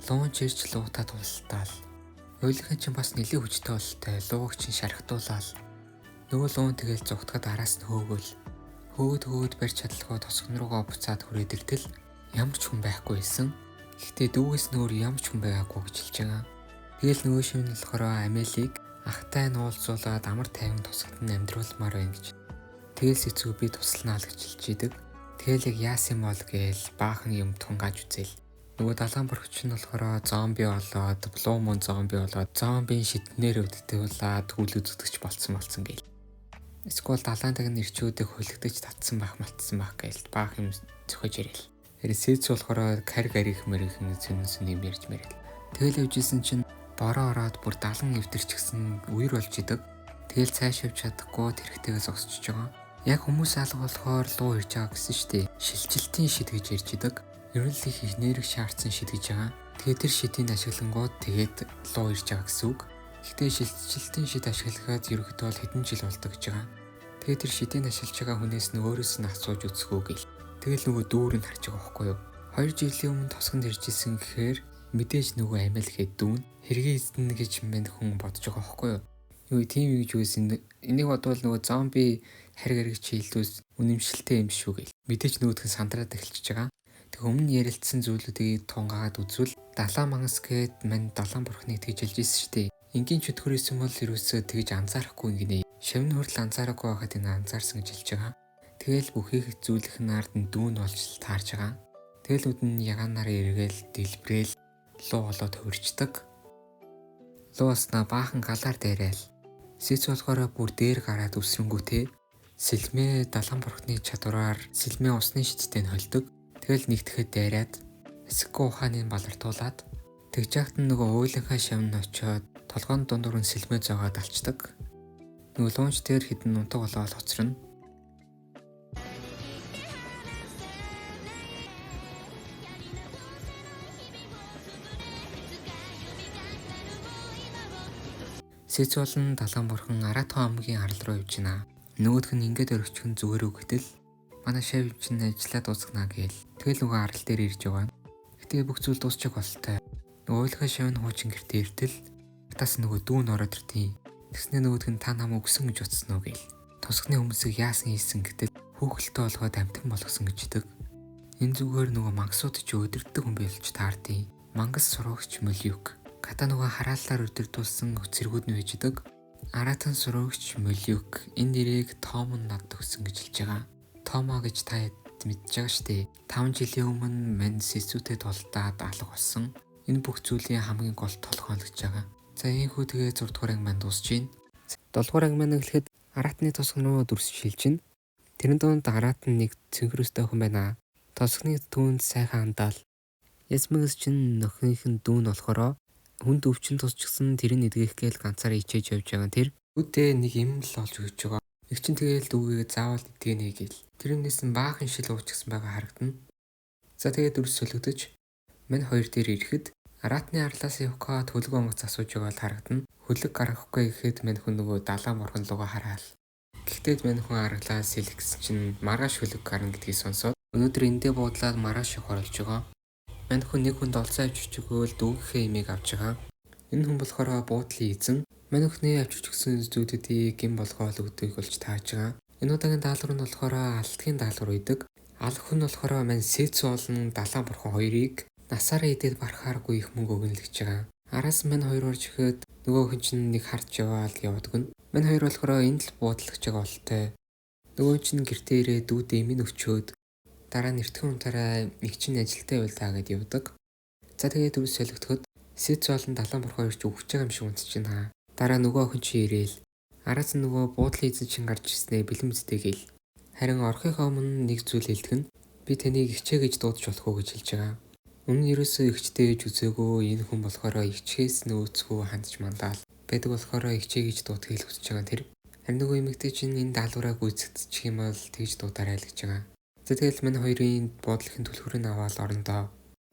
Луун чирч луутаа тулалтаал. Уйлахын чинь бас нэлээд хүчтэй бололтой. Лууг чинь шархтуулаад. Нөгөө луун тэгэл зугтахад араас нь хөөгөөл. Хөөд хөөд барьж чадалгүй тосгон руугаа буцаад хүрээд иртэл ямар ч хүн байхгүй байсан. Гэхдээ дүүгээс нь өөр ямар ч хүн байгаагүй гэж хэлж байгаа. Тэгэл нөгөө шив нь болохоор Амелийг ахтай нь уулзуулаад амар тайван тосгод нь амьдруулмаар байна гэж. Тэгэл Сэцүү би тусланаа л гэж хэлж идэг. Тэгэл яг яасан юм бол гээл баахан юм тунгааж үзэл. Нөгөө далаан борхч нь болохоор зомби болоод, Blue Moon зомби болоод, зомбийн шиднээр өвддөглаад хүл үзэгдэж болцсон гээл. Эсвэл далаан таг нь ирчүүдийг хөлөгдөж татсан байх малтсан байх гээл баах юм зөхөж ирэл. Тэр Сэцүү болохоор карь гарих мэрийнхэн зөнөн зөн юм ярьж мэрэл. Тэгэл явж исэн чинь бороо ороод бүр далан эвдэрчихсэн үер болж идэг. Тэгэл цааш явж чадахгүй тэрхтэйгээ зогсож байгаа. Яг хүмүүс алга болохоор луу ирж байгаа гэсэн штэ. Шилжилтийн шид гэж ярьж идэг. Ер нь л их нэрэг шаардсан шид гэж байгаа. Тэгээд тэр шидийг ашиглангууд тэгээд луу ирж байгаа гэсэн үг. Гэхдээ шилжилтийн шид ашиглахад ерөнхийдөө бол хэдэн жил болдог гэж байгаа. Тэгээд тэр шидийг ашиглаж байгаа хүнээс нь өөрөөс нь асууж үзэхүү гэл. Тэгэл нөгөө дүүр нь харж байгаа байхгүй юу? 2 жилийн өмнө тосгонд ирж исэн гэхээр мэдээж нөгөө амиал гээд дүүн хэргийн эзэн гэж мань хүн бодож байгаа байхгүй юу? Юу тийм юм гэж үсэн. Энийг бодвол нөгөө зомби хариг хариг чийлдүүс үнэмшилтэй юм шүү гэл. Мэдээж нөгөөх нь сандраад эхэлчихэж байгаа. Тэг өмнө ярилцсан зүйлүүдийг тунгаагаад үзвэл далайн мангас гээд мань далайн бурхныг тэгж хэлж ирсэн шүү дээ. Энгийн чөтгөр исэн бол ерөөсөө тэгж анзаарахгүй гинэ. Шавн хүртэл анзаараагүй байхад энэ анзаарсан гэж хэлж байгаа. Тэгэл бүхий зүйлийнх нь ард нь дүүн болж таарж байгаа. Тэгэл үд нь ягаанаар эргээл дэлбрээл луу болоод хөрчдөг. Луу болсноо баахан галаар дайраал. Сэц болохоор бүр дээр гараад үсрэнгүүтээ сэлмээ далайн бурхны чадвараар сэлмээ усны шидтэй нь холдог. Тэгэл нэгтгэхэд дайраад Эсэхгүй ухааныг балартуулаад тэгж яхад нь нөгөө уйлынхаа шавн очиод толгойн дундуур нь сэлмээ зоогоод алчдаг. Нөгөө луунч дээр хідэн нунтаг болоод хоцорно. Сэц болон далайн бурхан Аратхан аймгийн арал руу явж байна. Нөгөөх нь ингээд өргөчих нь зүгээр үү гэтэл манай шав чинь ажиллаа дуусгана гээл. Тэгэл нөгөө арал дээр ирж байгаа. Гэтэ бүх зүйл дуусчих бололтой. Нөгөө уйлгаа шав нь хуучин гэртээ иртэл тас нөгөө дүүн ороод иртий. Тэгснэ нөгөөх нь та нам өгсөн гэж утсан уу гээл. Тусганы хүмүүсийг яасан хийсэн гэтэл хүүхэлтэй болгоод амтан болгосон гэж идэг. Энэ зүгээр нөгөө мангасууд чи өдөртдөг хүн байлж таардیں۔ Мангас сурагч Молюк. Ката нөгөө харааллаар өдөрдүүлсэн цэргүүд нь байж идэг. Аратан сурагч Молюк энэ нэрийг Том нь надад өгсөн гэж хэлж байгаа. Томо гэж та мэдж байгаа штэ. 5 жилийн өмнө мань Сэцүүтэй тулдаад алга болсон. Энэ бүх зүйлийн хамгийн гол толгой л гэж байгаа. За ийхүү тэгээ 6 дугаар анги маань дуусж байна. 7 дугаар анги маань эхлэхэд Аратны тосгон руу дүрс шилжинэ. Тэрэн дунд Аратан нэг цэнхэрстэй охин байна. Тосгоны түүнд сайхан андаал. Ясмэгс чинь нөхнийх нь дүүн болохоро хүнд өвчин тусчгсан тэрийг эдгэх гээл ганцаараа ичээж явж байгаа тэр. Үүдээ нэг юм л олж өгч байгаа. Нэг чинь тэгээл дүүгээ заавал эдгэнэ гээл. Тэрнээс нь баахан шил уучгсан байгаа харагдана. За тэгээд дүрс солигдож мань хоёр дээр ирэхэд Аратны арлаас явах гээд хөлөг онгоц асууж байгаа л харагдана. Хөлөг гаргахгүй гэхэд мань хүн нөгөө далайн бурхан лугаа хараал. Гэхдээ мань хүн аргалаас хэлэх гэсэн чинь маргааш хөлөг гарна гэдгийг сонсоод өнөөдөр эндээ буудлаад маргааш явах болж байгаа. Мань хүн нэг хүнд олцоо авчирч өгөөл дүүгийнхээ имийг авч байгаа. Энэ хүн болохоор буудлын эзэн. Мань хүнээ авчирч өгсөн зүйлүүдийг гин болгоол өгдөг болж тааж байгаа. Энэ удаагийн даалгавар нь болохоор алтгийн даалгавар байдаг. Алх хүн болохоор мань Сэцүү болон далайн бурхан хоёрыг насаараа идээд барахааргүй их мөнгө өгнө л гэж байгаа. Араас мань хоёр орж ирэхэд нөгөө хүн чинь нэг харж яваал явдаг нь. Мань хоёр болохоор энд л буудлагч байгаа болтой. Нөгөө чинь гэртээ ирээд дүүдээ имэн өчөөд дараа нь эртхэн унтаараа нэг чинь ажилтаа байл таа гэд явдаг. За тэгээд дүрс солигдоход Сэц болон далайн бурхан хоёр ч үхэж байгаа юм шиг унтчихна. Дараа нөгөө охин чи ирээл. Араас нь нөгөө буудлын эзэн чинь гарч ирснээ бэлэн үстэй гээл. Харин орохынхоо өмнө нэг зүйл хэлдэг нь би таныг ихчээ гэж дуудаж болох уу гэж хэлж байгаа. Өмнө нь ерөөсөө ихчтэй гэж үзээгүй энэ хүн болохоор ихчээс нөөцгөө хандж мандаал. Байдаг болохоор ихчээ гэж дуудахыг л хүсэж байгаа тэр. Харин нөгөө эмэгтэй чинь энэ даалгавраа гүйцэтчих юм бол тэгж дуудаарай л гэж байгаа. За тэгэл мань хоёрын буудлын түлхүүрийг аваад орондоо.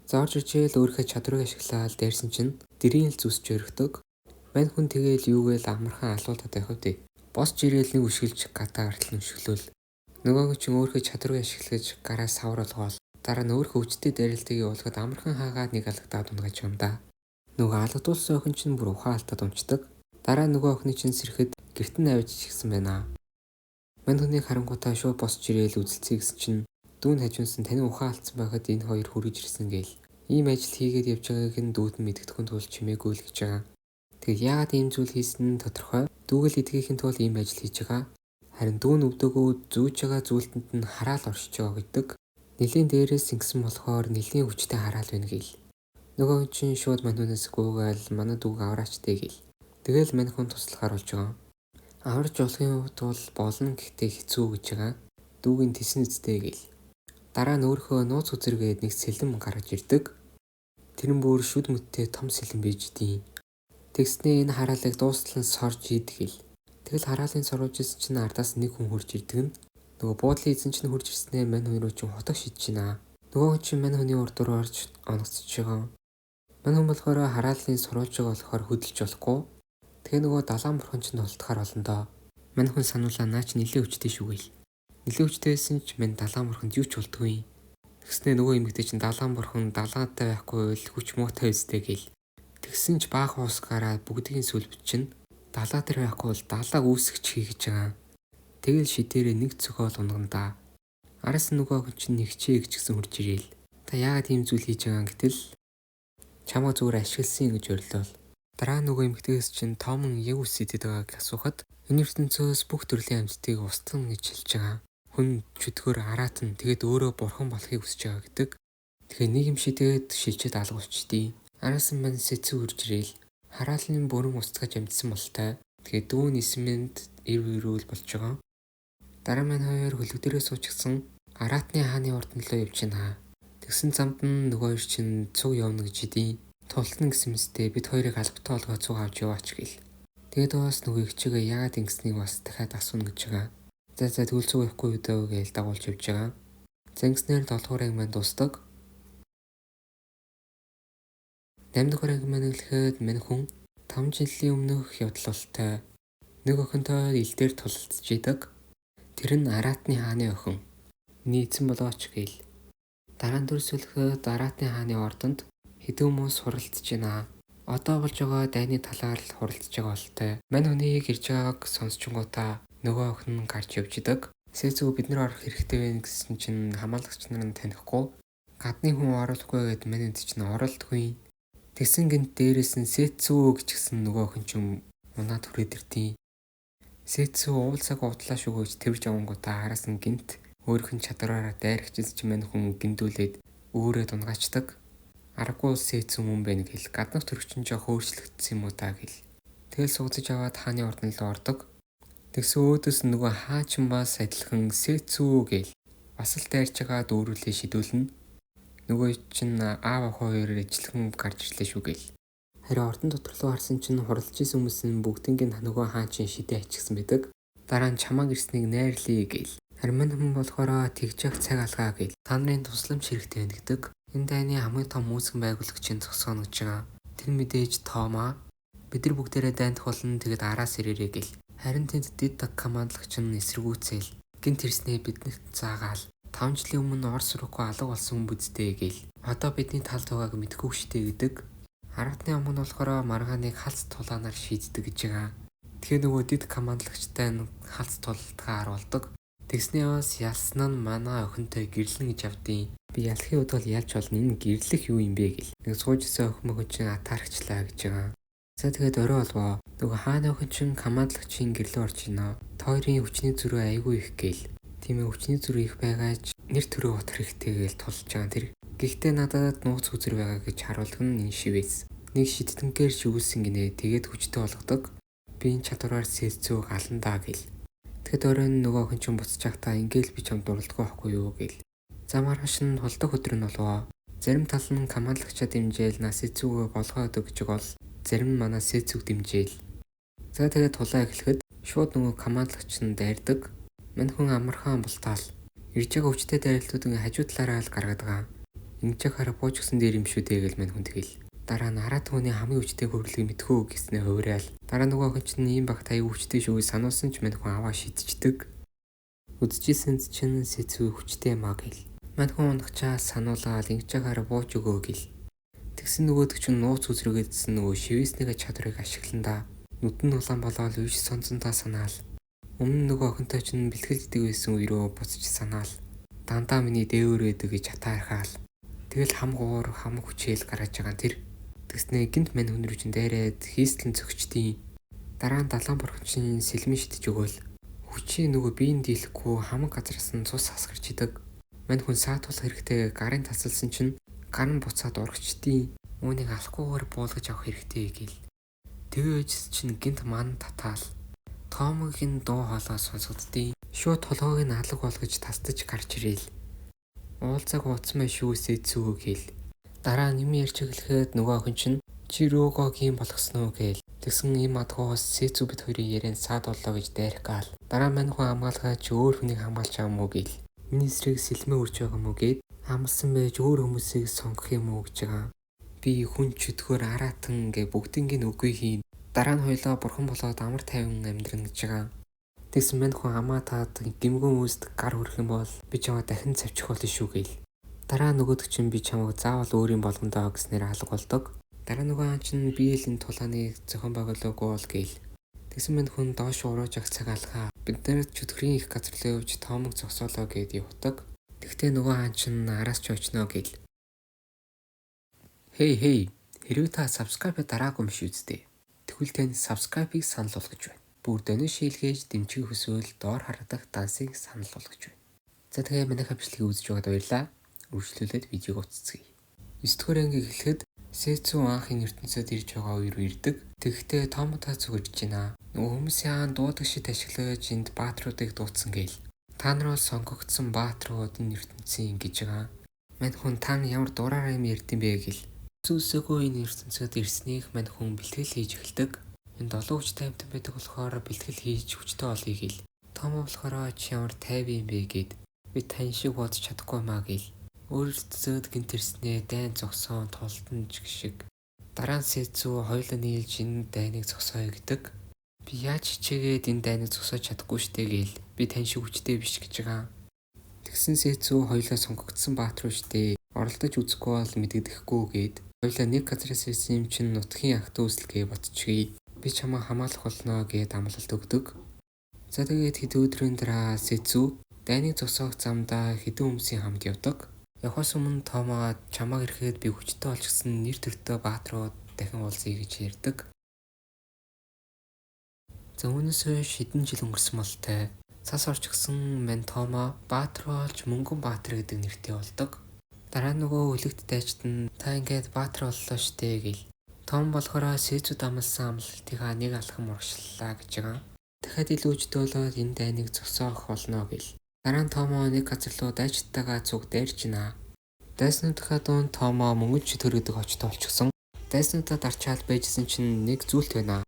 За орж ижээл өөрийнхөө чадварыг ашиглаад дайрсан чинь дэрийн л зүсч өргөдөг. Мань хүн тэгээл юугээл амархан алуулаад байх үү. Босч ирээл нэг үшгэлж гадаа гартал нь өшөглөөл. Нөгөө чинь өөрийнхөө чадварыг ашиглаж гараа савар болгоол. Дараа нь өөрийнхөө өвчтэй дайралтыг явуулахад амархан хаагаад нэг алгадаад унгааж юм да. Нөгөө алгадуулсан охин чинь бүр ухаан алдаад унцдаг. Дараа нөгөө охины чинь сэрэхэд гэрт нь авчиж гисэн байна. Мань хүнийг харангуйтаа шууд босч ирээл үзэлцээ гэсэн чинь дүүн хажуунсан таны ухаан алдсан байхад энэ хоёр хүргэж ирсэн гээл. Ийм ажил хийгээд явж байгааг нь дүүд нь мэддэхгүй тул чимээгүй л гэж байгаа. Тэгээд яагаад ийм зүйл хийсэн нь тодорхой. Дүүгэл эдгэхийн тулд ийм ажил хийж байгаа. Харин дүүн өвдөгөө зүүж байгаа зүйлтэнд нь хараал оршиж байгаа гэдэг. Нэлийн дээрээс ингэсэн болохоор нэлийн хүчтэй хараал байна гээл. Нөгөө хүн чинь шууд мань хүнээс гүйгээл манай дүүг авраач дээ гээл. Тэгэл мань хүн туслахаар болж байгаа. Аварч болохын хувьд бол болно гэхдээ хэцүү гэж байгаа. Дүүгийн тэсэн үсттэй гээл. Дараа нь өөрийнхөө нууц үзэргээд нэг сэлэм гаргаж ирдэг. Тэр нь бүр шүд мөттэй том сэлэм байж дий. Тэгснээ энэ хараалыг дуустал нь сорж идгэл. Тэгэл хараалын сорвж ирсэн чинь ардаас нэг хүн хурж ирдэг нь. Нөгөө буудлын эзэн чинь хурж ирснээ мань хүн рүү чинь хутаг шидэж байна. Нөгөө хүн чинь мань хүний урд руу орж онгоцож байгаа. Мань хүн болохоор хараалын сурвалж байгаа болохоор хөдөлж болохгүй. Тэгээ нөгөө далайн бурхан чинь тултахаар болно доо. Мань хүн сануулаа наа чи нилээ хүчтэй шүү гээл. Нилээ хүчтэй байсан ч мань далайн бурханд юу ч болдгүй. Тэгснээ нөгөө эмэгтэй чинь далайн бурхан далаатай байхгүй бол хүч муутай үстэй гээл. Тэгсэн ч баахан ус гараад бүгдийн сүлб чинь далаа дээр байхгүй бол далааг үүсгэж хий гэж байгаа. Тэгэл шидээрээ нэг цохиол унгана да. Араас нь нөгөө охин чинь нэгчээ гэж гисэн хурж ирээл. Та яагаад ийм зүйл хийж байгаа юм гэтэл чамаа зүгээр ашигласан гэж орилол. Дараа нөгөө эмэгтэйгээс чинь Томон яг ус идэд байгааг асуухад энэ ертөнцөөс бүх төрлийн амьтдыг устгана гэж хэлж байгаа. Хүн чөтгөр араат нь тэгээд өөрөө бурхан болохыг хүсэж байгаа гэдэг. Тэгэхээр нэг юм шидэгээд шилжээд алга болчдیں۔ Араас нь мань Сэцүү үрж ирээл хараалны бүрэн устгаж амжсан болтой. Тэгээд дүүн Исмэнд ир ирүүл болж байгаа. Дараа маань хоёр хөлөг дээрээ суучгсан Аратны хааны урд нь лөө явж байна. Тэгсэн замд нь нөгөө хоёр чинь цуг явна гэж идэв. Тултна гэсэн мэстэй бид хоёрыг албатай олгоо цуг авч яваач гэл. Тэгээд бас нөгөө эгчээгээ яагаад ингэснийг бас дахиад асууна гэж байгаа. За за тэгвэл цуг явахгүй юу дөө гэж дагуулж явж байгаа. За ингэснээр 7 дугаар анги маань дуустдаг. 8 дугаар анги маань эхлэхэд мань хүн 5 жилийн өмнөх явдал болтой нэг охинтой ил дээр тулалдж идэг. Тэр нь Аратны хааны охин. Миний эзэн болооч гээл. Дараа нь дүрсвэлэхэд Аратны хааны ордонд хэдэн хүмүүс хуралдаж байна. Одоо болж байгаа дайны талаар л хуралдаж байгаа болтой. Мань хүнийг ирж байгааг сонсчингуудаа нөгөө охин нь гарч явж идэг. Сэцүү бид нар орох хэрэгтэй вэ гэсэн чинь хамгаалагч нар нь танихгүй. Гадны хүн оруулахгүй гэд мань энд чинь оролдохгүй. Тэгсэн гинт дээрээс нь Сэцүү гэж гисэн нөгөө охин чинь унаад хүрээд ирдیں۔ Сэцүү уулсаг удлаа шүү гэж тэрж авангуудаа араас нь гинт өөрөх нь чадвараараа дайрагчсан чинь мань хүн гиндүүлээд өөрөө дунгаачдаг. Аргагүй Сэцүү мөн байна гэл гаднах төрөгч нь жоох өөрчлөгдсөн юм уу та гэл. Тэгэл сууцаж аваад хааны ордон руу ордог. Тэгсэн өөдөөс нь нөгөө хаачин бас адилхан Сэцүү гэл бас л дайрч байгаа дүүрүүлээ шидүүлнэ. Нөгөө чинь аав ах хоёр ижилхэн гарч ирлээ шүү гэл. Харин ордон дотор руу харсан чинь хуралдж исэн хүмүүс нь бүгднийг нөгөө хаан чинь шидээ ачигсан байдаг. Дараа нь чамааг ирснийг найрлая гэл. Харин мань хүн болохоор тэгж явах цаг алгаа гэл. Та нарын тусламж хэрэгтэй байна гэдэг. Энэ дайны хамгийн том үүсгэн байгуулагчийн зогсооно гэж байгаа. Тэр мэдээж Тома. Бид нар бүгдээрээ дайнд тулна тэгэд араас ирээрэй гэл. Харин тэнд дэд даг командлагч нь эсэргүүцээл. Гинт ирснээ биднэрт заагаал. 5 жилийн өмнө Орос руугүй алга болсон хүн бүзтэй гэл. Одоо бидний талд байгааг мэдэхгүй штэ гэдэг. Аратны ам нь болохоор маргааныг халц тулаанаар шийддэг гэж байгаа. Тэгэхээр нөгөө дэд командлагчтай нь халц тулалдгаа харуулдаг. Тэгснээ бас ялсан нь манай охинтой гэрлэн гэж авдیں۔ Би ялахын үед бол ялж болно. Энэ гэрлэх юу юм бэ гэл. Нэг сууж исэн охин мөхөн чинь атаархчлаа гэж байгаа. За тэгээд орой болвоо. Нөгөө хааны охин чинь командлагчийн гэрлээ орж ийна. Та хоёрын хүчний зөрүү айгүй их гээл. Тийм ээ хүчний зөрүү их байгаач нэр төрөө утах хэрэгтэй гээл тулж байгаа тэр. Гэхдээ надад нууц үзэр байгаа гэж харуулдаг нь энэ шивээс. Нэг шидтэнгээр шивүүлсэн гинэ. Тэгээд хүчтэй болгодог. Би энэ чадвараар Сэцүүг аландаа гэл. Тэгэхэд оройн нөгөө охин чинь буцаж байхдаа ингээл би чамд дурлдаггүй байхгүй юу гэл. За маргааш нь хулдах өдөр нь болвоо. Зарим тал нь командлагчаа дэмжээл на Сэцүүгээ болгоо өдөө гэж бол зарим нь манай Сэцүүг дэмжээл. За тэгээд тулаа эхлэхэд шууд нөгөө командлагч нь дайрдаг. Мань хүн амархан амбалтаал. Ирж байгаа хүчтэй дайралтууд ингээ хажуу талаараа л гаргадаг аа. Ингэж хараа бууж гисэн дээр юм шүү дээ гэл мань хүн тэгэл. Дараа нь араа түүний хамгийн хүчтэй хөрлөгийг мэдхүү гэснээ хувираал. Дараа нөгөө охин чинь ийм багт аюу хүчтэй шүү гэж сануулсан ч мань хүн аваа шидчихдэг. Үзчихсэн чинь Сэцүү хүчтэй юм аа гэл. Мань хүн унахчаа сануулаад ингэж хараа бууж өгөө гэл. Тэгсэн нөгөөдөг чинь нууц үзрээгээдсэн нөгөө шивээснийгээ чадварыг ашиглан да. Нүд нь улаан болоод үш сонцонтаа санаал. Өмнө нөгөө охинтой чинь бэлтгэлддэг байсан үерөө буцаж санаал. Дандаа миний дээвэр байдаг гэж атаархаал. Тэгэл хам гуур хам хүчээл гаргаж байгаа тэр. Тэгснээ гинт мань хүн рүү чинь дайраад хийстлэн цогчдیں۔ Дараа нь далайн бурхан чинь сэлмэн шидэж өгөөл. Хүчээ нөгөө биеийн дийлэхгүй хамаг газраас нь цус хасгарч идэг. Мань хүн саатуулах хэрэгтэй гарын тасалсан чинь гар нь буцаад урагчдیں۔ Үүнийг алахгүйгээр буулгаж авах хэрэгтэй гэл. Тэгээ үжис чинь гинт ман татаал. Томгийн дуу хоолой сонсогддیں۔ Шууд толгойг нь алга болгож тастаж гарч ирээл. Уулзааг утсан мэй шүү Сэцүү гэл. Дараа нь юм ярьж эхлэхэд нөгөө охин чинь чи Рүүгог юм болгосон уу гээл. Тэгсэн им адгуус Сэцүү бид хоёрын ярианд саад боллоо гэж дайрах гаал. Дараа мань хүн хамгаалгаа чи өөр хүнийг хамгаалж байгаа юм уу гээл. Миний эсрэг сэлмээ үрж байгаа юм уу гэд хамлсан байж өөр хүмүүсийг сонгох юм уу гэж байгаа. Би хүн чөтгөр араатан гэ бүгднийг үгүй хийн. Дараа нь хоёлоо бурхан болоод амар тайван амьдрна гэж байгаа. Тэгсэн мань хүн амаа таад гимгэн үст гар хүрэх юм бол би чамаа дахин цавчих болно шүү гээл. Дараа нөгөөдөг чинь би чамайг заавал өөрийн болгондоо гэснээр алга болдог. Дараа нөгөө хаан чинь би л энэ тулааныг зохион байгуулаагүй бол гээл. Тэгсэн мань хүн доош урууж авах цаг алгаа. Бид нар чөтгөрийн их газар руу явж Томог зогсоолоо гэд явдаг. Тэгтээ нөгөө хаан чинь араас ч очно гээл. Hey hey, хэрвээ та subscribe дараагүй юм биш үсттэй. Тэгвэл танд subscribe-ыг санал болгож байна. Бүр доноо шилгээж дэмжихийг хүсвэл доор харагдах дансыг санал болгож байна. За тэгээ манайхаа бичлэгийг үзэж байгаад баярлалаа. Үргэлжлүүлээд видеог уцацгаая. 9 дугаар анги эхлэхэд Сэцүү анх энэ ертөнцид ирж байгаа үе рүү ирдэг. Тэгэхдээ Томо Тацу гэж байна. Нөгөө хүмүүсийн хаан дуудаг шид ашиглаж энд баатруудыг дуудсан гээл. Та нар бол сонгогдсон баатрууд энэ ертөнцийн гэж байгаа. Мань хүн тан ямар дураараа юм ярьд юм бэ гэл. Зүсээгөө энэ ертөнцид ирснийг мань хүн бэлтгэл хийж эхэлдэг. Энд олон хүчтэй амьтан байдаг болохоор бэлтгэл хийж хүчтэй олъё гэл. Томо болохоор чи ямар тайван юм бэ гэд. Би тань шиг бодож чадахгүй маа гэл. Өөр ертөнцид гинт ирснээ дайн зогсоон тултан ч шиг. Дараа нь Сэцүү хоёулаа нийлж энэ дайныг зогсооё гэдэг. Би яаж хичээгээд энэ дайныг зогсоож чадахгүй штэ гээл. Би тань шиг хүчтэй биш гэж байгаа. Тэгсэн Сэцүү хоёулаа сонгогдсон баатар штэ. Оролдож үзэхгүй бол мэдэгдэхгүй гээд. Хоёулаа нэг газраас ирсэн юм чинь нутгийн ах дүүс л гээ бодчихъя. Би чамаа хамгаалах болно гээд амлалт өгдөг. За тэгээд хэдэн өдрийн дараа Сэцүү дайныг зогсоох замдаа хэдэн хүмүүсийн хамт явдаг. Явхаас өмнө Томо чамааг ирэхэд би хүчтэй олчихсон нэр төртөө баатрууд дахин уулзъя гэж ярьдаг. За үүнээс хойш хэдэн жил өнгөрсөн болтой. Цас орчихсон мань Томо баатар болж мөнгөн баатар гэдэг нэртэй болдог. Дараа нь нөгөө өлегт дайчид нь та ингээд баатар боллоо штэ гэл. Том болохоор Сэцүүд амласан амлалтынхаа нэг алхам урагшлаа гэж байгаа. Дахиад илүү хүчтэй болоод энэ дайныг зогсоох болно гэл. Дараа нь Томо нэг газар руу дайчдтайгаа цуг дайрч байна. Дайснуудынхаа дунд Томо мөнгөн чөтгөр гэдэг очтой олчихсон. Дайснуудаа дарчаал байжсэн чинь нэг зүйлт байна.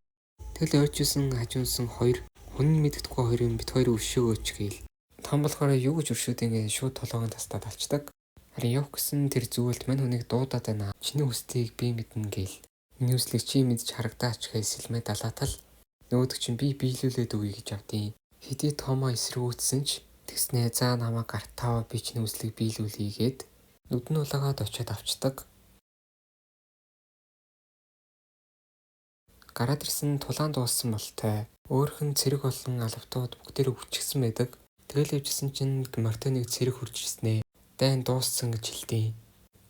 Тэгэл ойрчсон хажуунсан хоёр хүн мэддэхгүй хоёр юм бит хоёр өршөөгөөч гээл. Том болохоор юу гэж өршөөд ингэ шууд толгойн тастаад алчдаг. Харин явах гэсэн тэр зүйлт мань хүнийг дуудаад байна. Чиний хүслийг би мэднэ гээл. Миний хүслийг чи мэдж харагдаач гэж сэлмээ далаатал. Нөгөөдөг чинь би биелүүлээд өгье гэж авдیں۔ Хэдий Томо эсэргүүцсэн ч тэгснээ заа намайг гартаа би чиний хүслийг биелүүлье гээд нүд нь улаагаад очиод авчдаг. Гараад ирсэн тулаан дууссан болтой. Өөрх нь цэрэг болон алавтууд бүгдээрээ хүчгсэн байдаг. Тэгэл явжсэн чинь морьтой нэг цэрэг хурж ирснээ. Дайн дууссан гэж хэлдэг.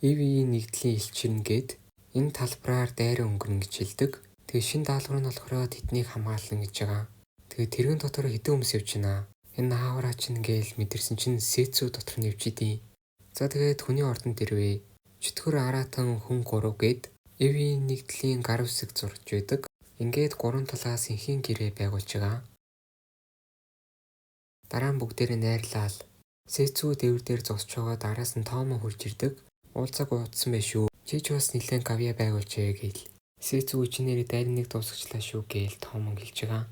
Ивийн нэгдлийн элчирнэ гээд энэ талбараар дайран өнгөрнө гэж хэлдэг. Тэгээ шин даалгавар нь болохоор тэднийг хамгаална гэж байгаа. Тэгээ тэрэгэн дотор хэдэн хүмүүс явж байна. Энэ хаавраа чинь гээл мэдэрсэн чинь Сэцүү дотор нь явж идэв. За тэгээд хүний ордонд ирвэ. Чөтгөр араатан хүн 3 гээд Ивийн нэгдлийн гар үсэг зурж байдаг. Ингээд гурван талаас энхийн гэрээ байгуулж байгаа. Дараа нь бүгдээрээ найрлал. Сэцүү дээвэр дээр зогсож байгаа дараас нь Томо хурж ирдэг. Уулзааг удсан байх шүү. Чи ч бас нэлээд гавья байгуулжээ гээл. Сэцүү чи нэрээ дайрныг дуусгачлаа шүү гээл Томо хэлж байгаа.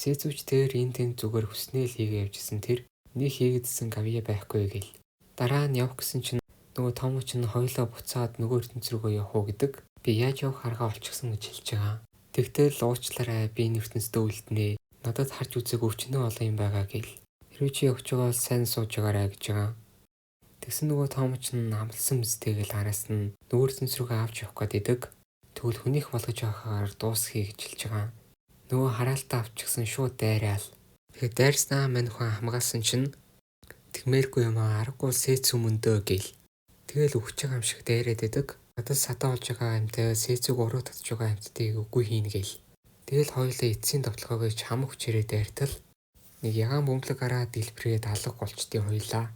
Сэцүүч тэр энэ тэнд зүгээр хүснээ л хийгээ явжсэн тэр нэг хийгдсэн гавья байхгүй гээл. Дараа нь явах гэсэн чинь нөгөө Томо чинь хоёулаа буцаад нөгөө ертөнц рүүгээ явах уу гэдэг. Би яаж явах аргаа олчихсон гэж хэлж байгаа. Тэгтэл уучлаарай би энэ ертөнцид үлднэ. Надад харж үзег өвчнөө олон юм байгаа гээл. Хэрвээ чи явж байгаа бол сайн сууж байгаарай гэж байгаа. Тэгсэн нөгөө Томо чинь амлсан мэт гээл араас нь нөгөө ертөнц рүүгээ авч явах гээд идэг. Тэгвэл хүнийх болгож авахаар дуусхий гэж хэлж байгаа. Нөгөө хараалтаа авчихсан шууд дайраал. Тэгэхээр дайрснаа мань хүн хамгаалсан чинь тэгмээргүй юм аа аргагүй Сэцүү мөндөө гээл. Тэгэл өгч байгаа юм шиг дайраад идэг. Надад садаа болж байгаа амьтаа Сэцүүг уруу татж байгаа амьтдыг үгүй хийнэ гээл. Тэгэл хоёулаа эцсийн довтлогоог чам хүчээрээ дайртал нэг ягаан бөмбөлөг гараад дэлбэрээд алга болчдیں хоёулаа.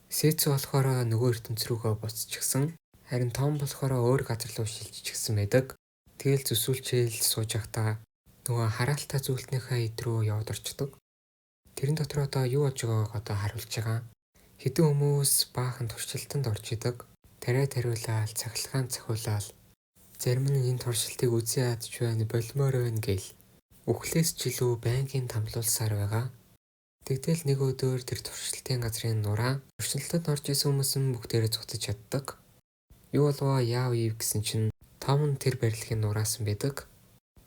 Сэцүү болохоор нөгөө ертөнц рүүгээ буцчихсан. Харин Том болохоор өөр газар руу шилжчихсэн байдаг. Тэгэл зүсүүлчээл сууж байхдаа нөгөө хараалтаа зүйлтнийхээ эд рүү яваад орчдөг. Тэрэн дотор одоо юу болж байгааг одоо харуулж байгаа. Хэдэн хүмүүс баахан туршилтанд орж идэг. Тариа тариулаад, цахилгаан цахиулаад зарим нь энэ туршилтыг үзэн ядч байна, болмоор байна гээл. Үхлээс ч илүү байнгын тамлуулсаар байгаа. Тэгтэл нэг өдөр тэр туршилтын газрын нураа туршилтанд орж исэн хүмүүс нь бүгдээрээ зугтаж чаддаг. Юу болвоо яав ив гэсэн чинь Том нь тэр барилгын нураасан байдаг.